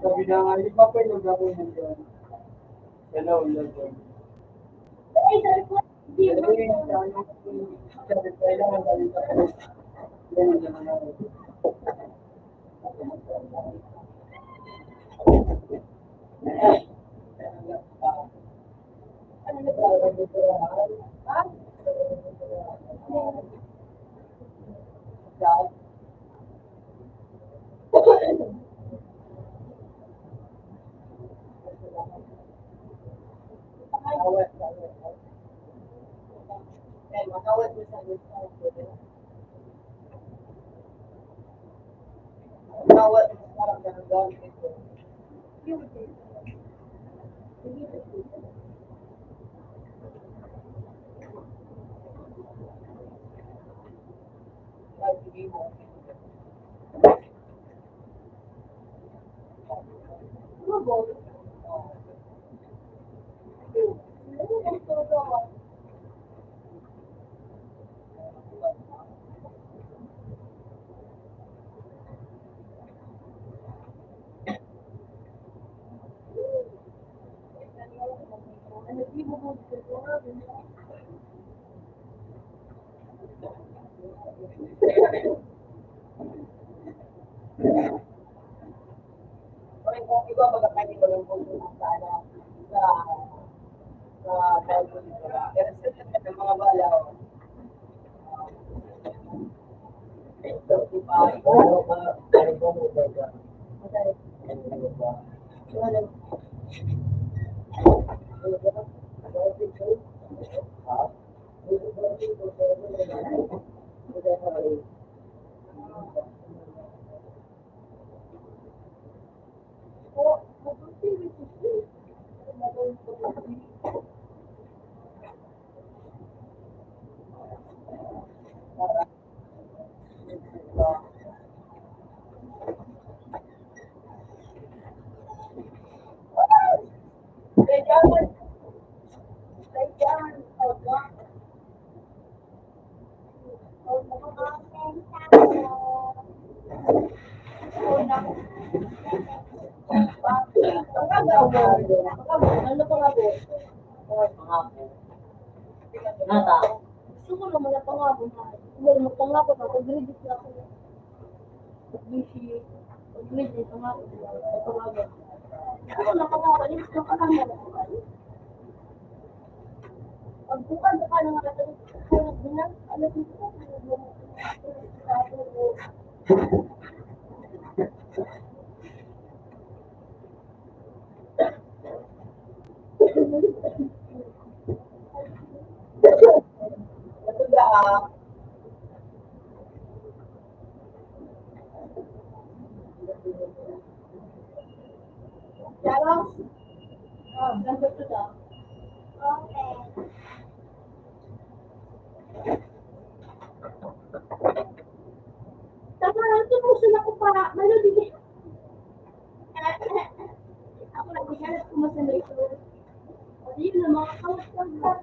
Sabi na nga, di ba pwede magdako yung ganyan? Hello, hello. Nata. Gusto ko naman na pangako na. Wala mo pangako na pag-ready na ako. Busy. Pag-ready na pangako na. Pangako. Ano na pangako? Ano gusto ka naman? Pagbukas ka ng mga ano, ano, ano, Ah, nandito na. Okay. Tama, ang tumuso na ko pa. Malulili. Ako lang, di ka na kumasanay ko. O, yun na, mga kausap.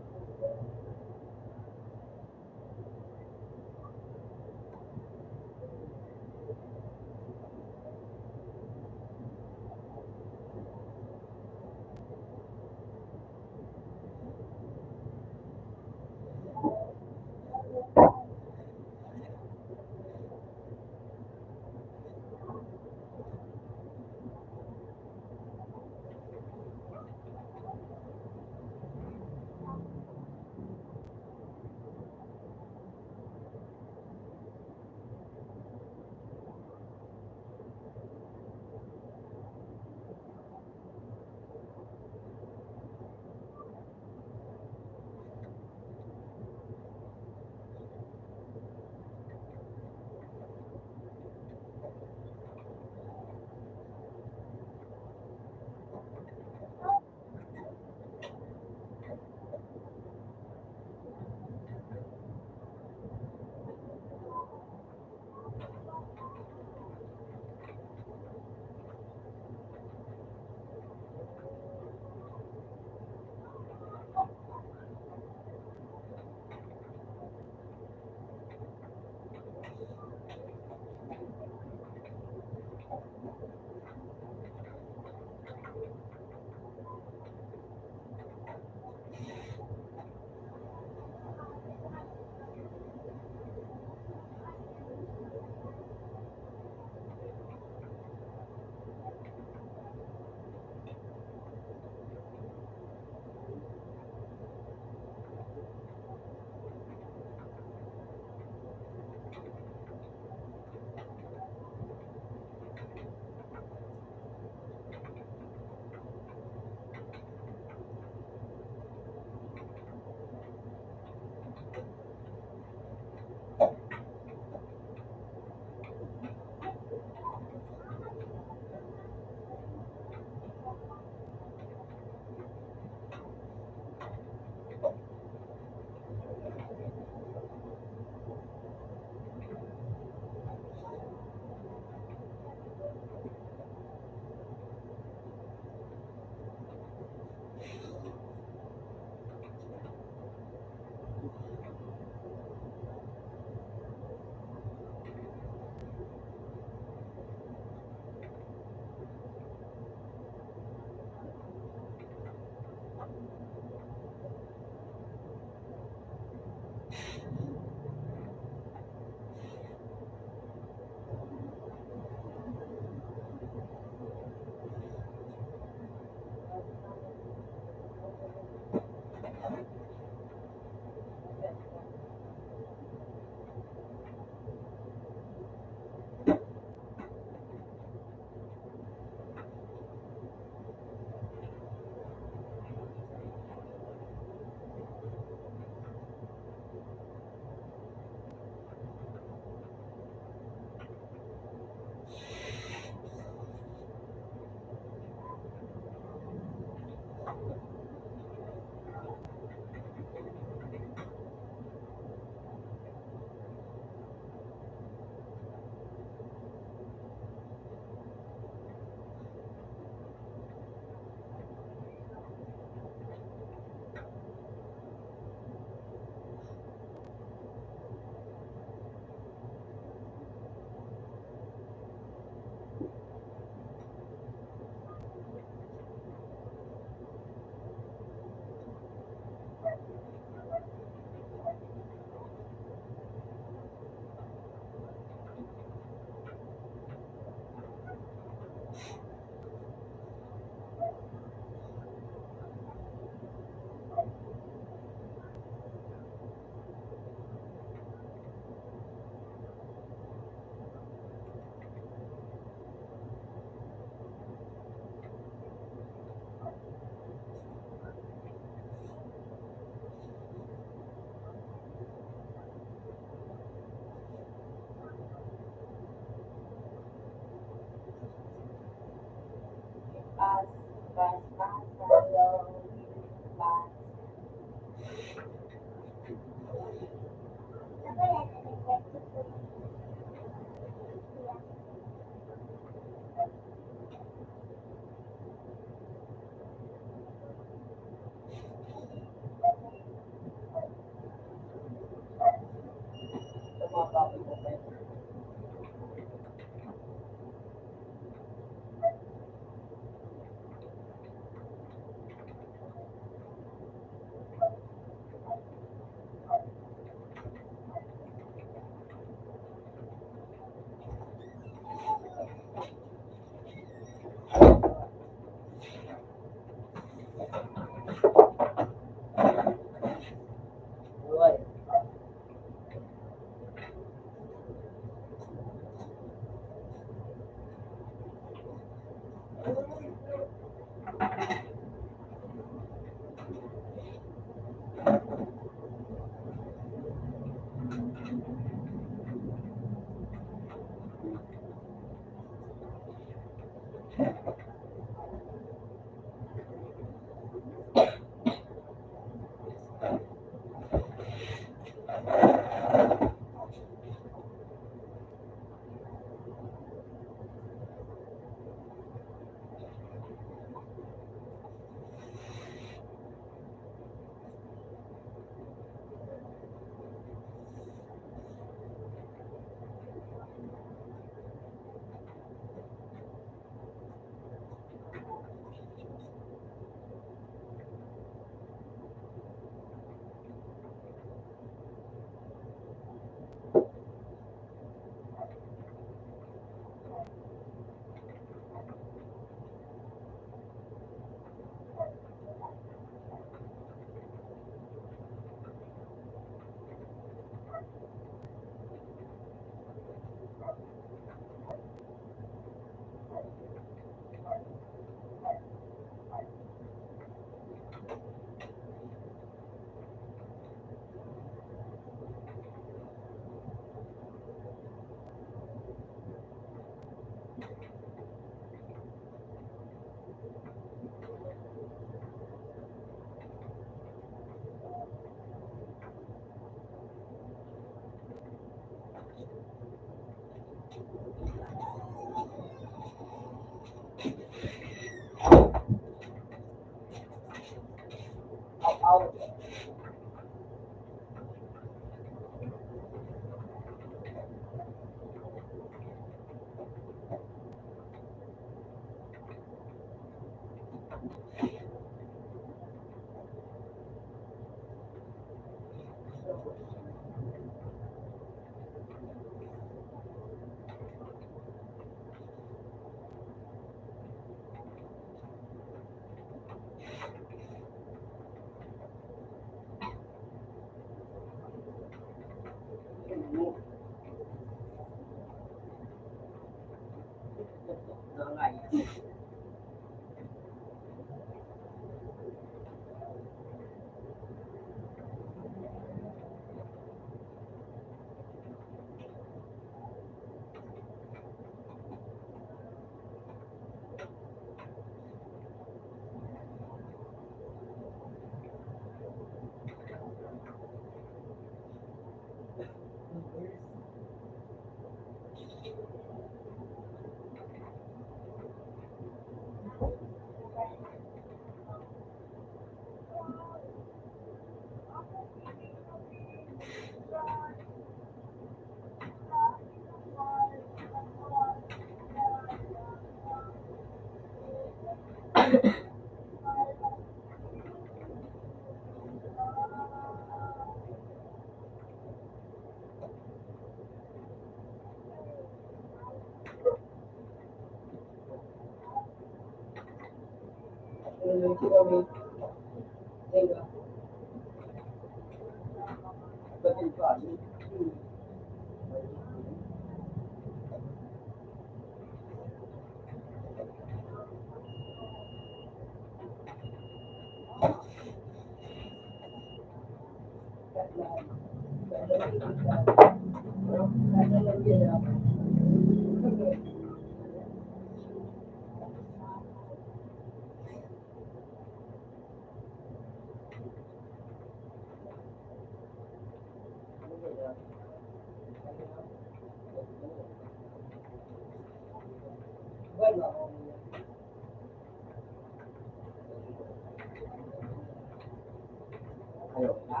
Ayaw na.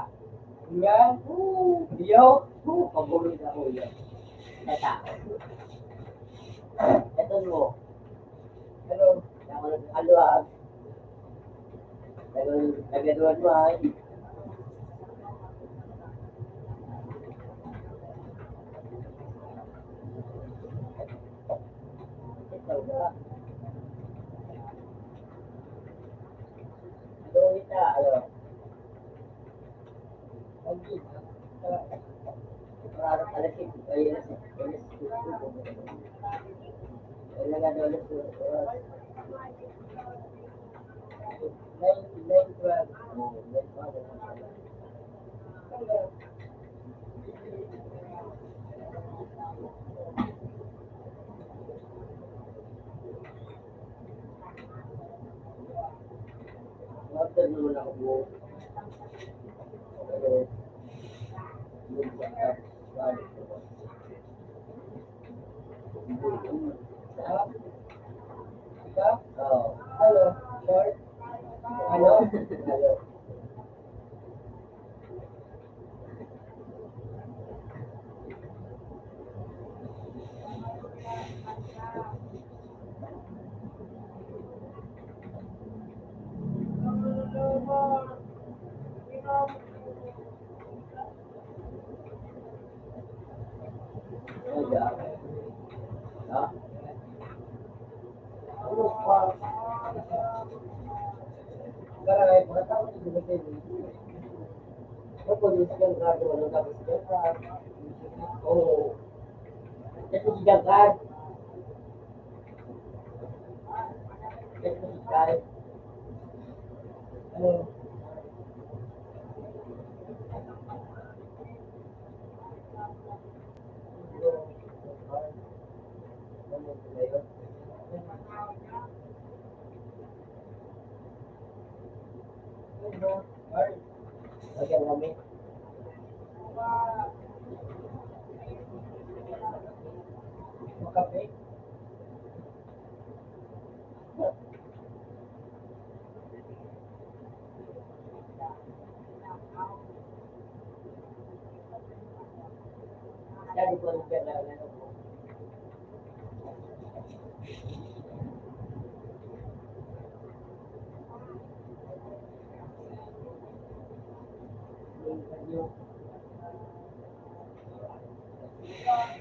Yan. Woo! Ayaw. Woo! Pabulong na ako yan. Tata. Ito mo. Hello. Ako na sa kaluwag. Taga, taga doon mo, ay. Ito ba? Ano kita? Ano? Hello? Hello? Hello? Wow.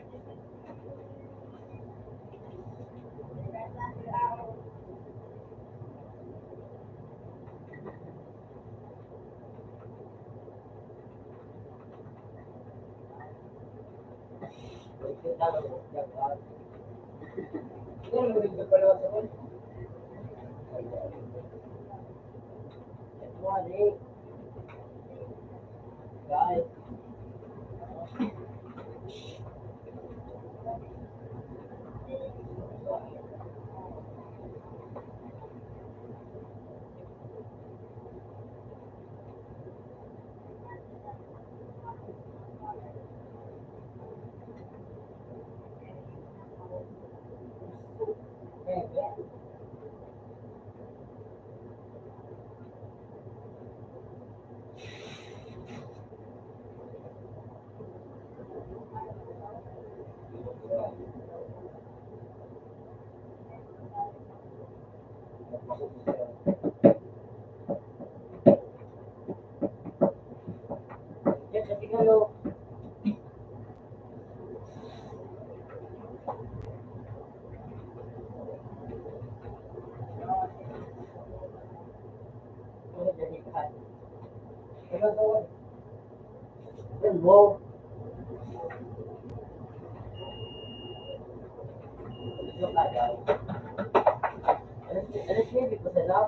Alas nuebe pa sana.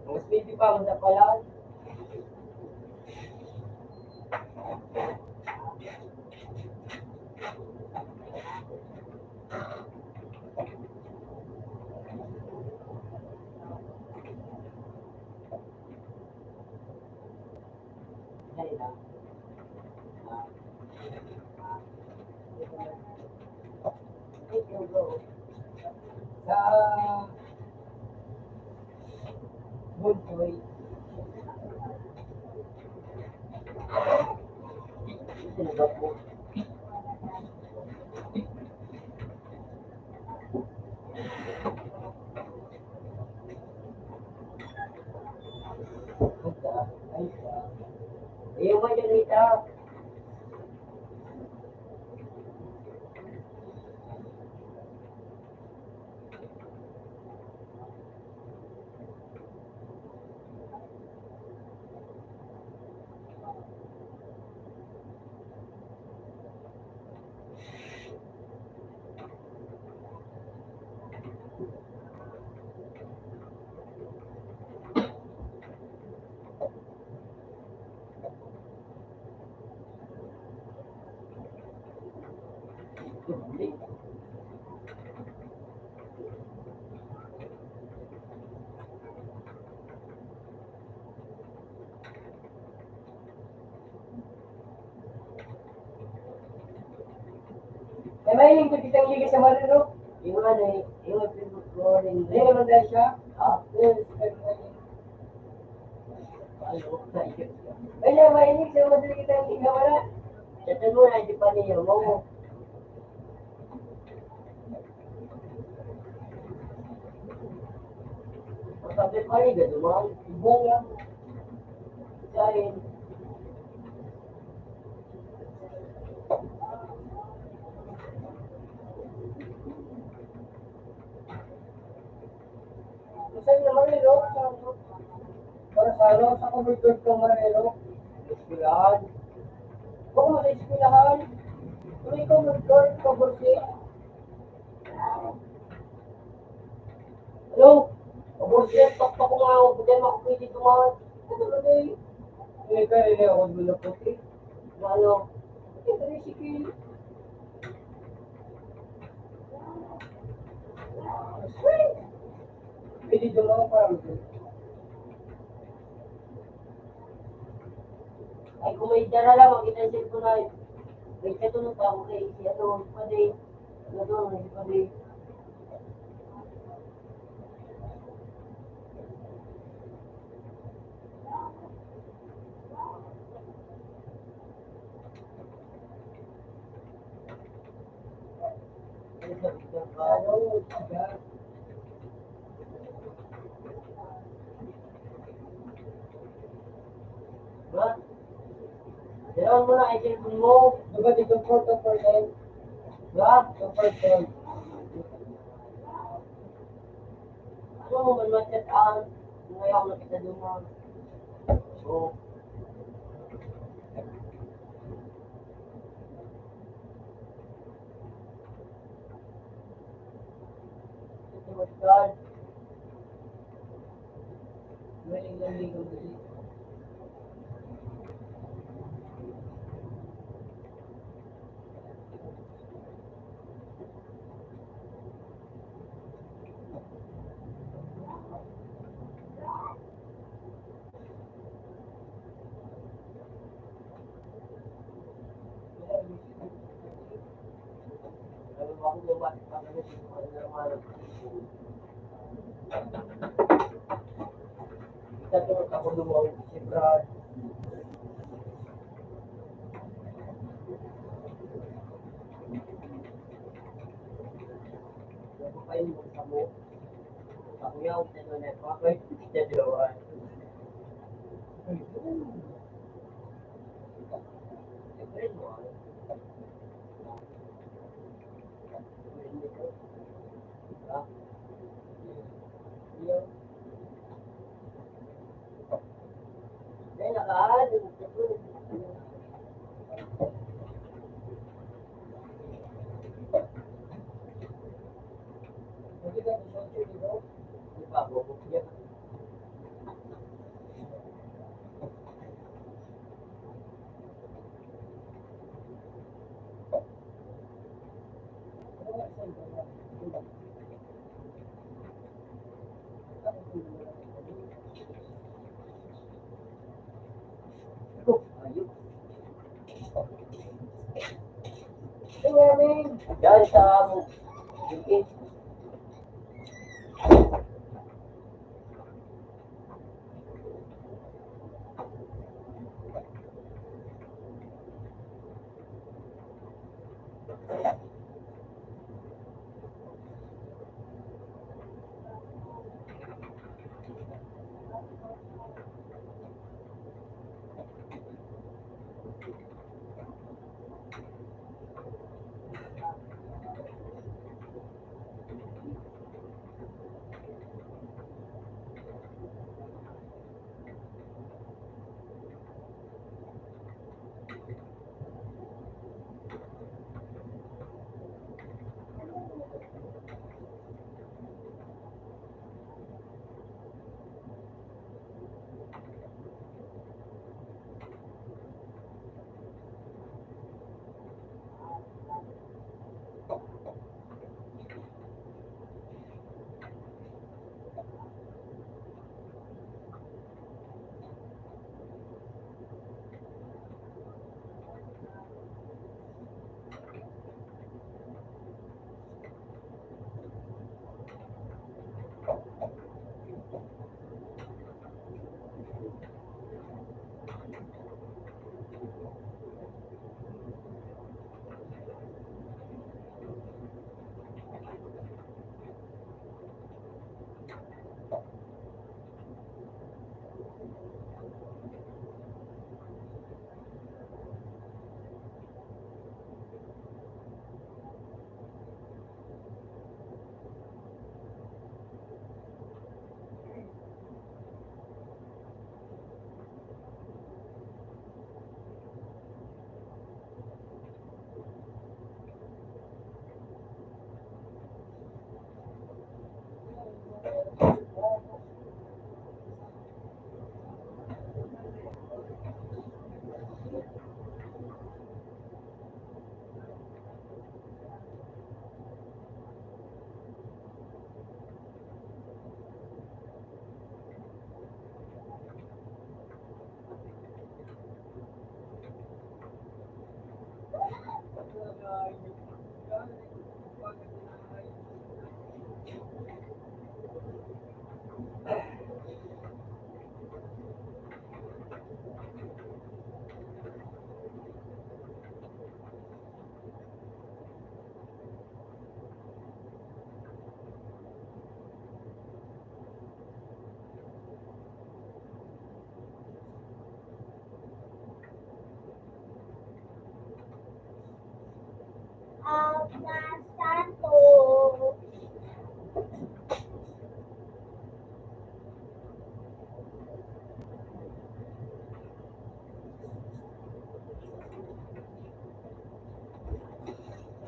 Alas nuebe pa, masa pa lang. Sa Buntoy. Ayaw mo dyan, Rita. Kaya mahiling ko kitang liga sa Marino. Yung ano eh, yung recording. Hindi naman dahil siya. Ah, yes. Kaya mahiling siya madali kitang liga, wala. Sa tanong na, di pa niya, mo. Sabi pa rin, gano'n, mga ibong lang. Dahil, Minsan naman, eh, no? Sa, para sa ano, sa covered court kang Marero, eskwelahan. Kung sa eskwelahan, kung ikaw covered court, kabursi. Ano? Kabursi, pakpak ko nga ako, pwede makapwede dumaan. Ano ba, eh? Hindi ka rin ako, eh, ako, eh. Ano? Hindi ka rin, sige. Pwede dumawa pa. Ay, kung may dara lang, makita yung cellphone na yun. May katulog pa ako kay si ano, si Padi. Ano to, si Padi. Diba? Diyan mo na, i-cellphone mo. Diba, dito, photo for them? Brad, kapag, ano mo man, machat ang, ngayon na kita duman. So, ito, Brad. Galing, galing, galing. Yan sa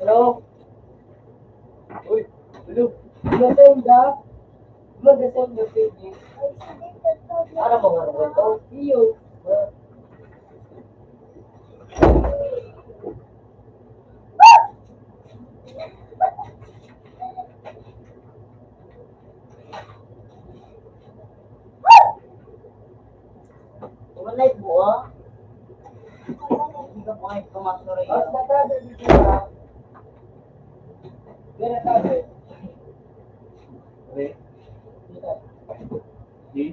Hello? Uy, hello. Maganda. Maganda, baby. Ano mo nga ito? Iyo. Walay buo. Hindi ka buhay, kumakto rin. Mas matado dito ba? Ganun tayo. Okay. Dito. Di?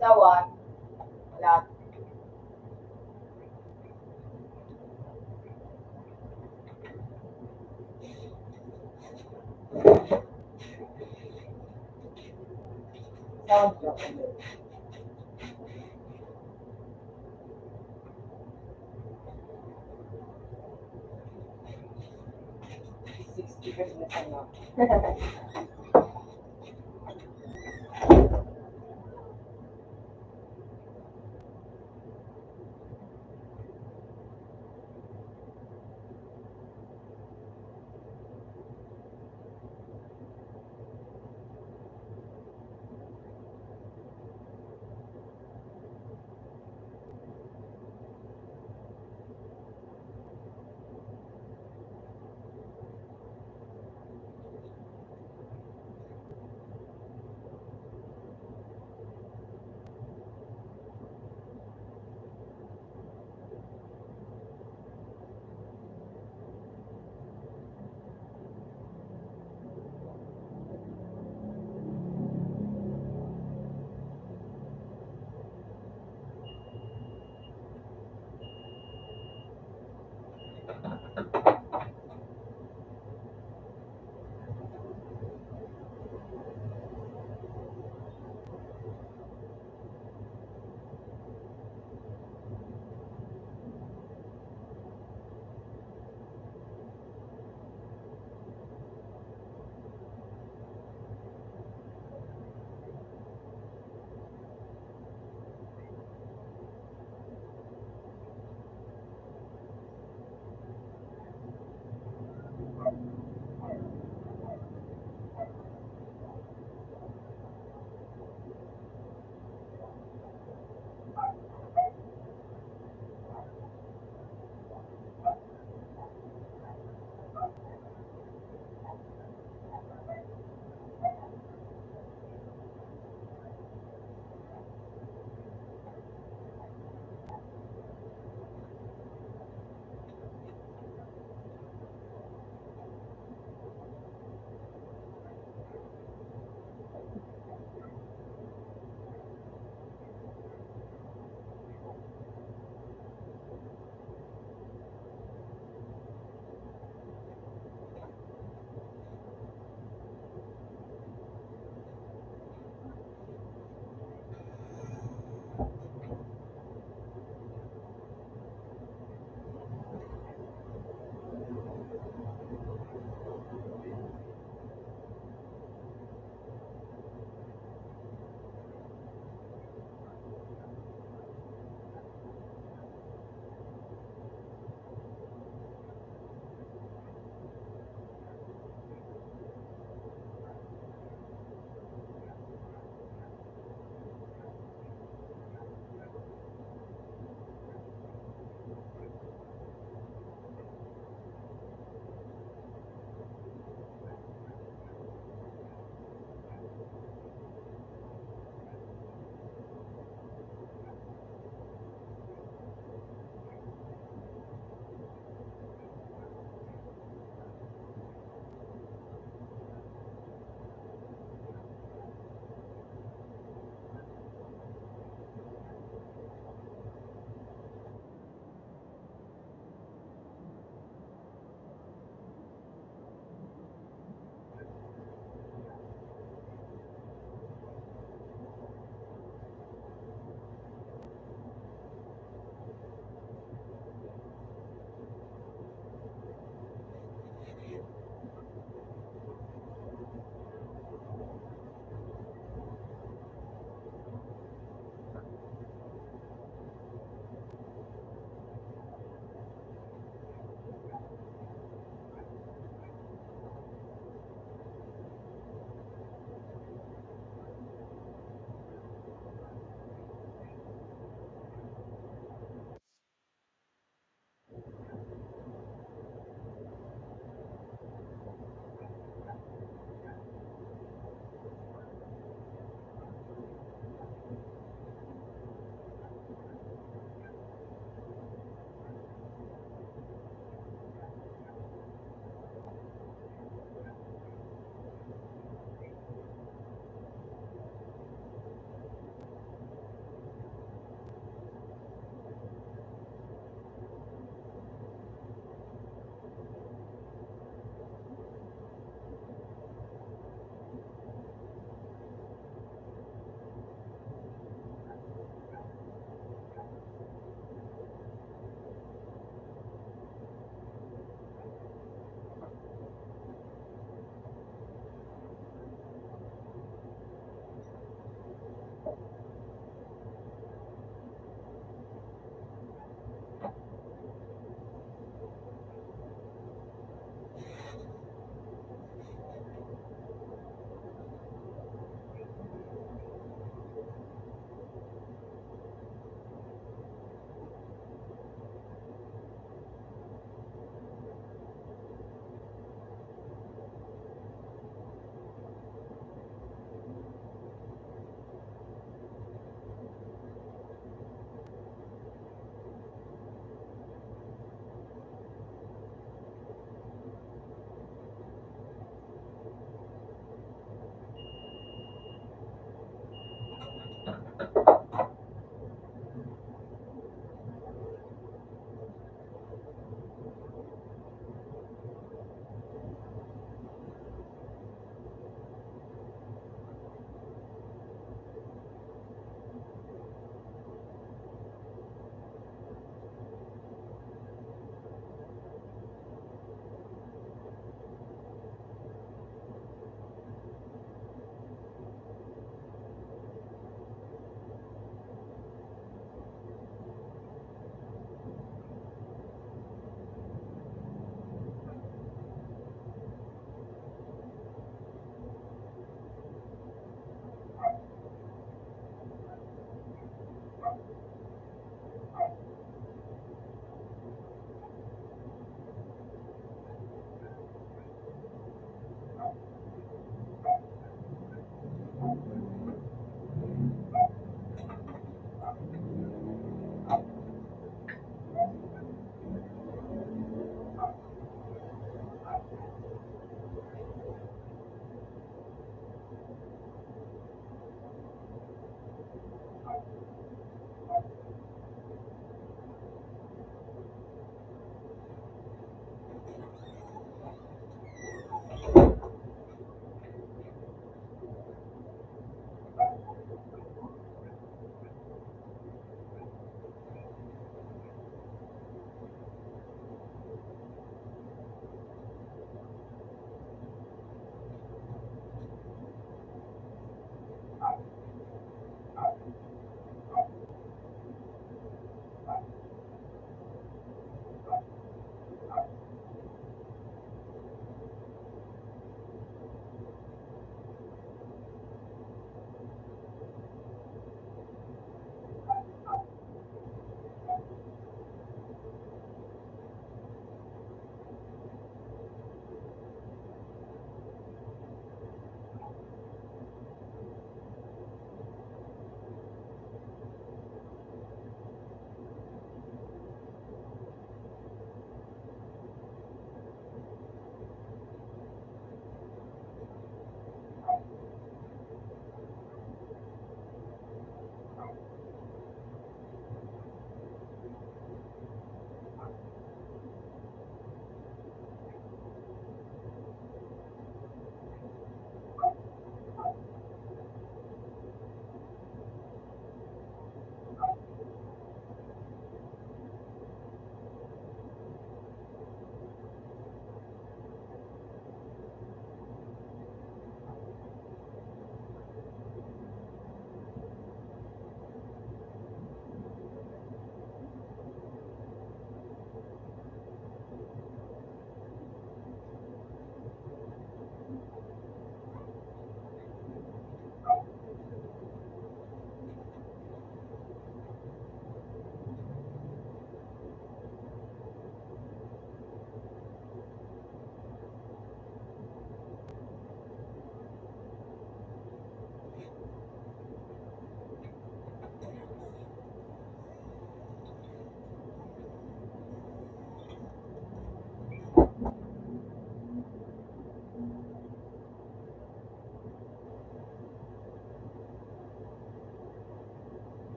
Sawan, wala. Sawan. Sixty percent na.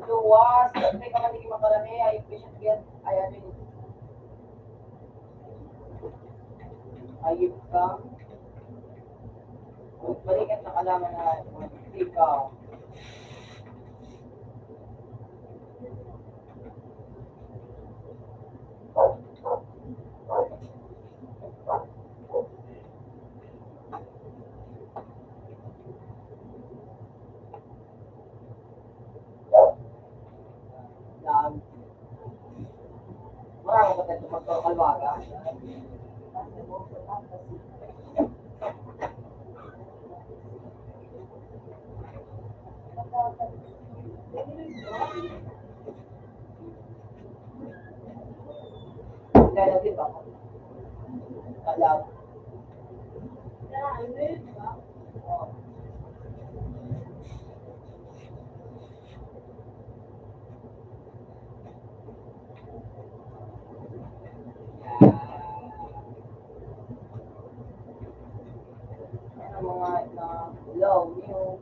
Luwas, pwede ka man di makarami, ay patient yan. Ay, ano yun? Ayun ka. Balikan na kailangan na ikaw. Ang mga, mga ulaw niyo.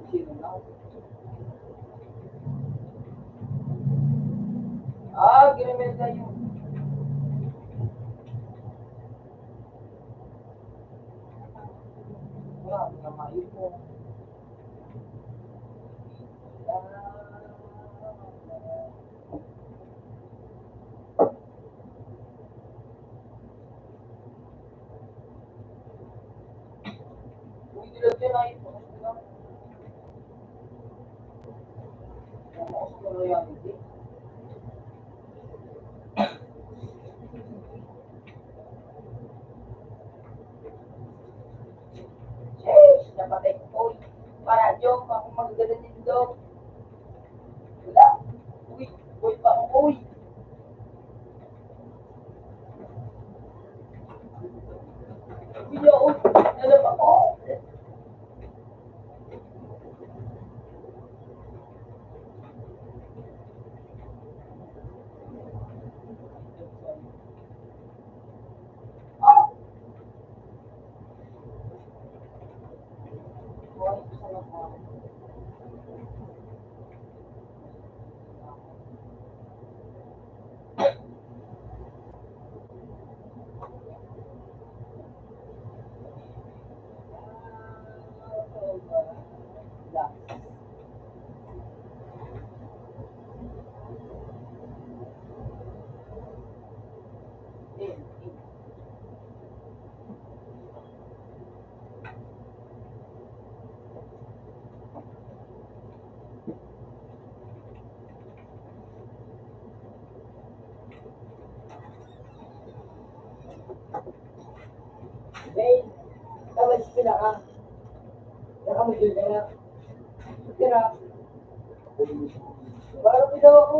Sino na? Ah, ginamit na yun. Wala, mga maipon. Sheesh! Napatay ko, uy. Para joke, ako magdala nindo. Wala. Uy, uy pa ako, uy. Uy, uy. Nalap ako. Hey, tama, sige na ka. Nakamagil ka na. Tira. Parang ikaw ako.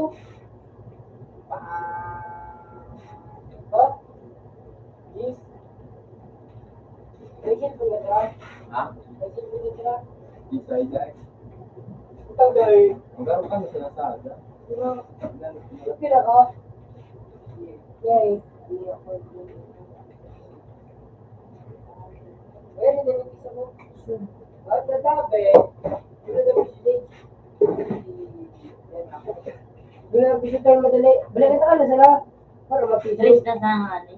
Ah, ha? Yes. May cellphone ka, tira? Ha? May cellphone ka, tira? Isa, isa. Ikaw, Doy. Ang garo ka na sinasabi. Di ba? Ang garo ka. Pira ka? Yay. Hindi ako. Pwede na yung isa mo. At natabi, yun na daw si Jake. Wala ang visitor madali. Balikan na ka na sila. Para mag-finish. Tres na sa nga ni.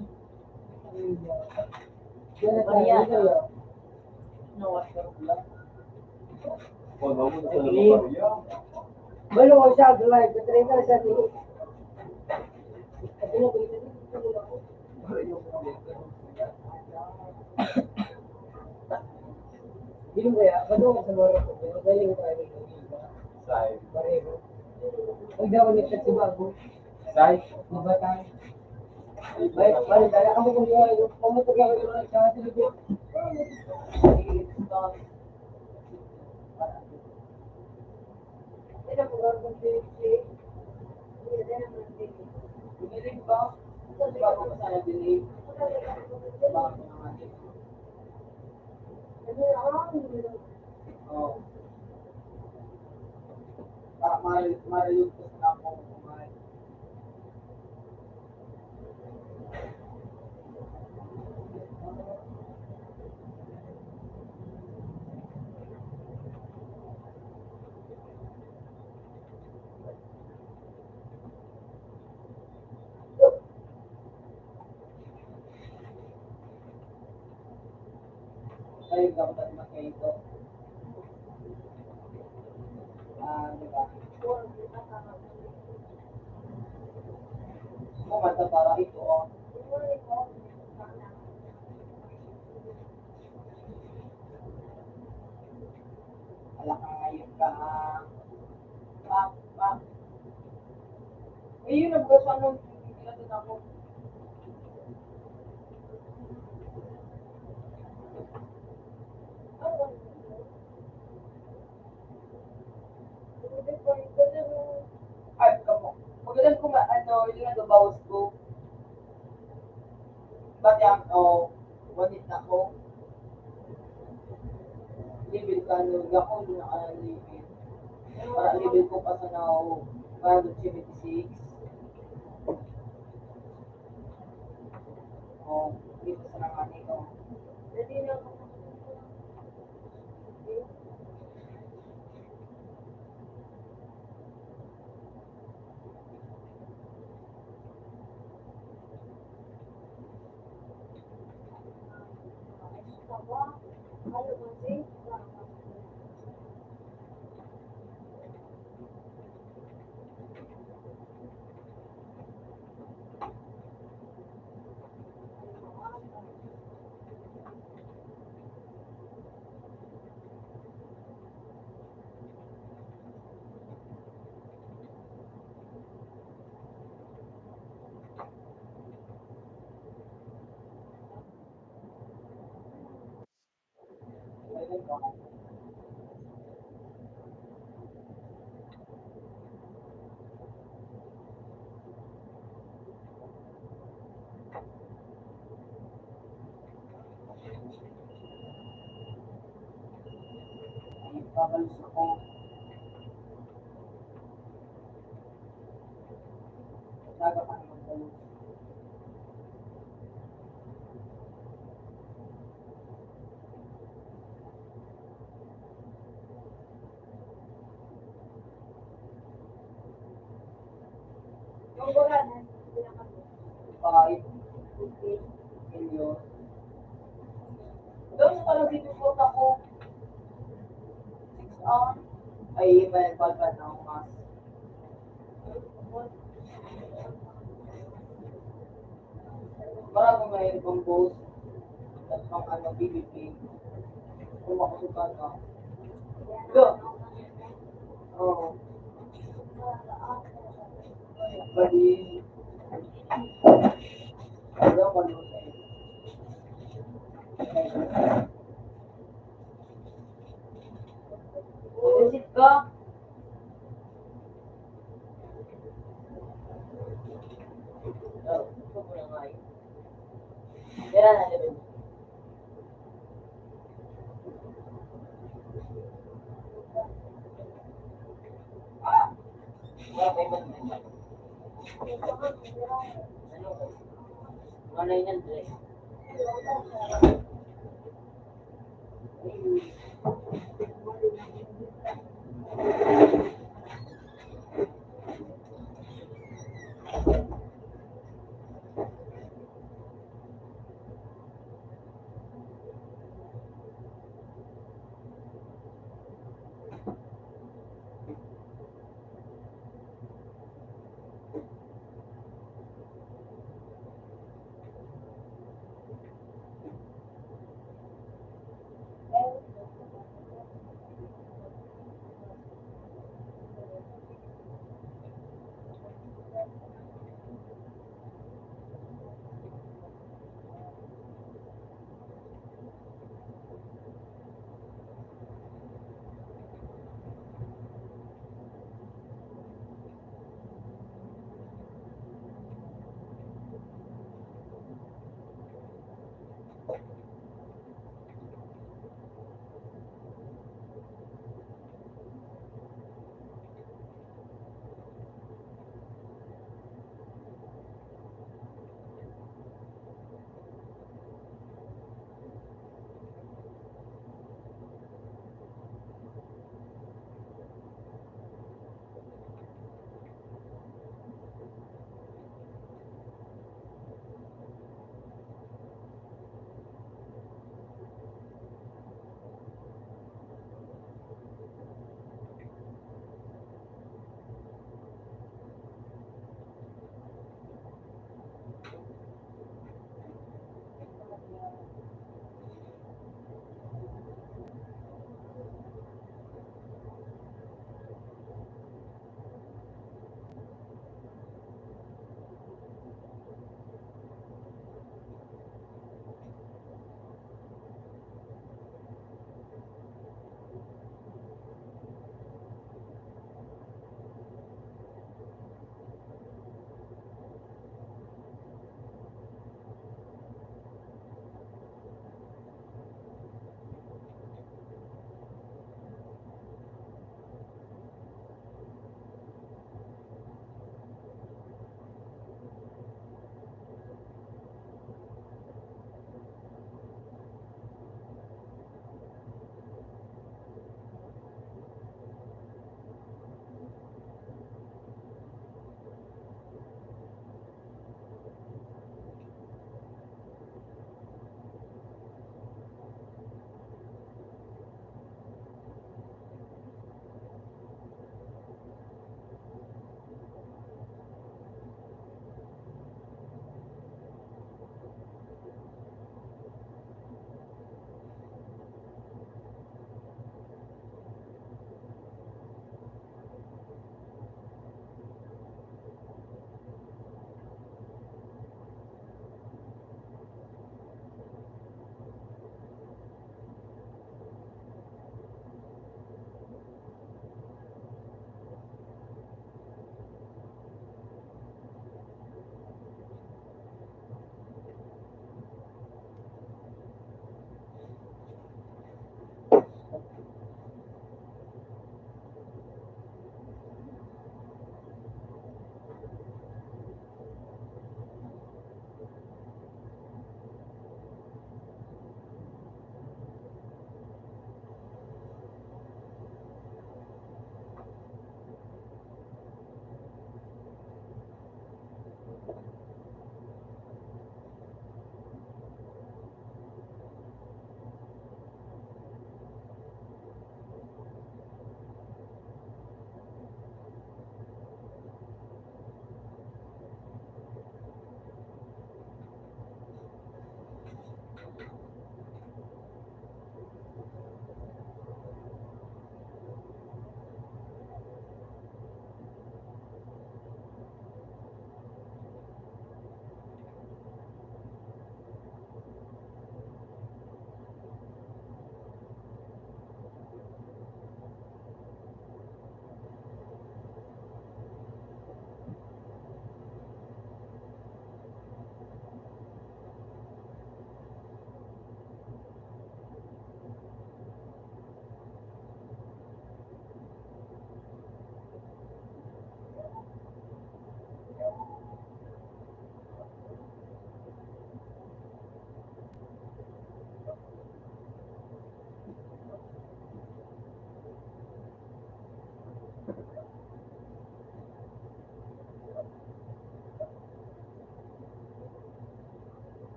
Yan na tayo. Maria. No, what's up? Oh, no, what's up? Malo ko siya, July, katrina siya ni. Hindi mo kaya, ano ka sa mga ko? Kaya yung kaya yung Sai. Pareho. Ang daw ni sa bago. Sai. Di ba tayo? May, may, kaya kami kung yung, kung ito kaya yung sa atin, Kayo dapat makaito. Ah, di ba? Kumanta para ito, oh. Ala ka, ayun ka, ha? Pak, pak. Ayun, nagbukas pa nung ginagin ako. Ay, kamo. Magadan ko ma-, ano, yung ano, bawas ko. Pati ako, wanit ako. Level ka, ano, ako, hindi na kaya level. Para level ko pa sa now, one hundred seventy-six. Oh, dito sa nanganay ko. Dali na ako. Babalus ako. Daga pa naman kayo. Five million. Doon sa parang dito po ako. Six hours. Ay, iba yung pagkat ng mas. Marami mga ibang boss at pang ano, B B P. Kung makasukat ka. Go! Oo. Bali, wala pa naman. Isip ko. Pera na, di ba? Ano yan, Dre?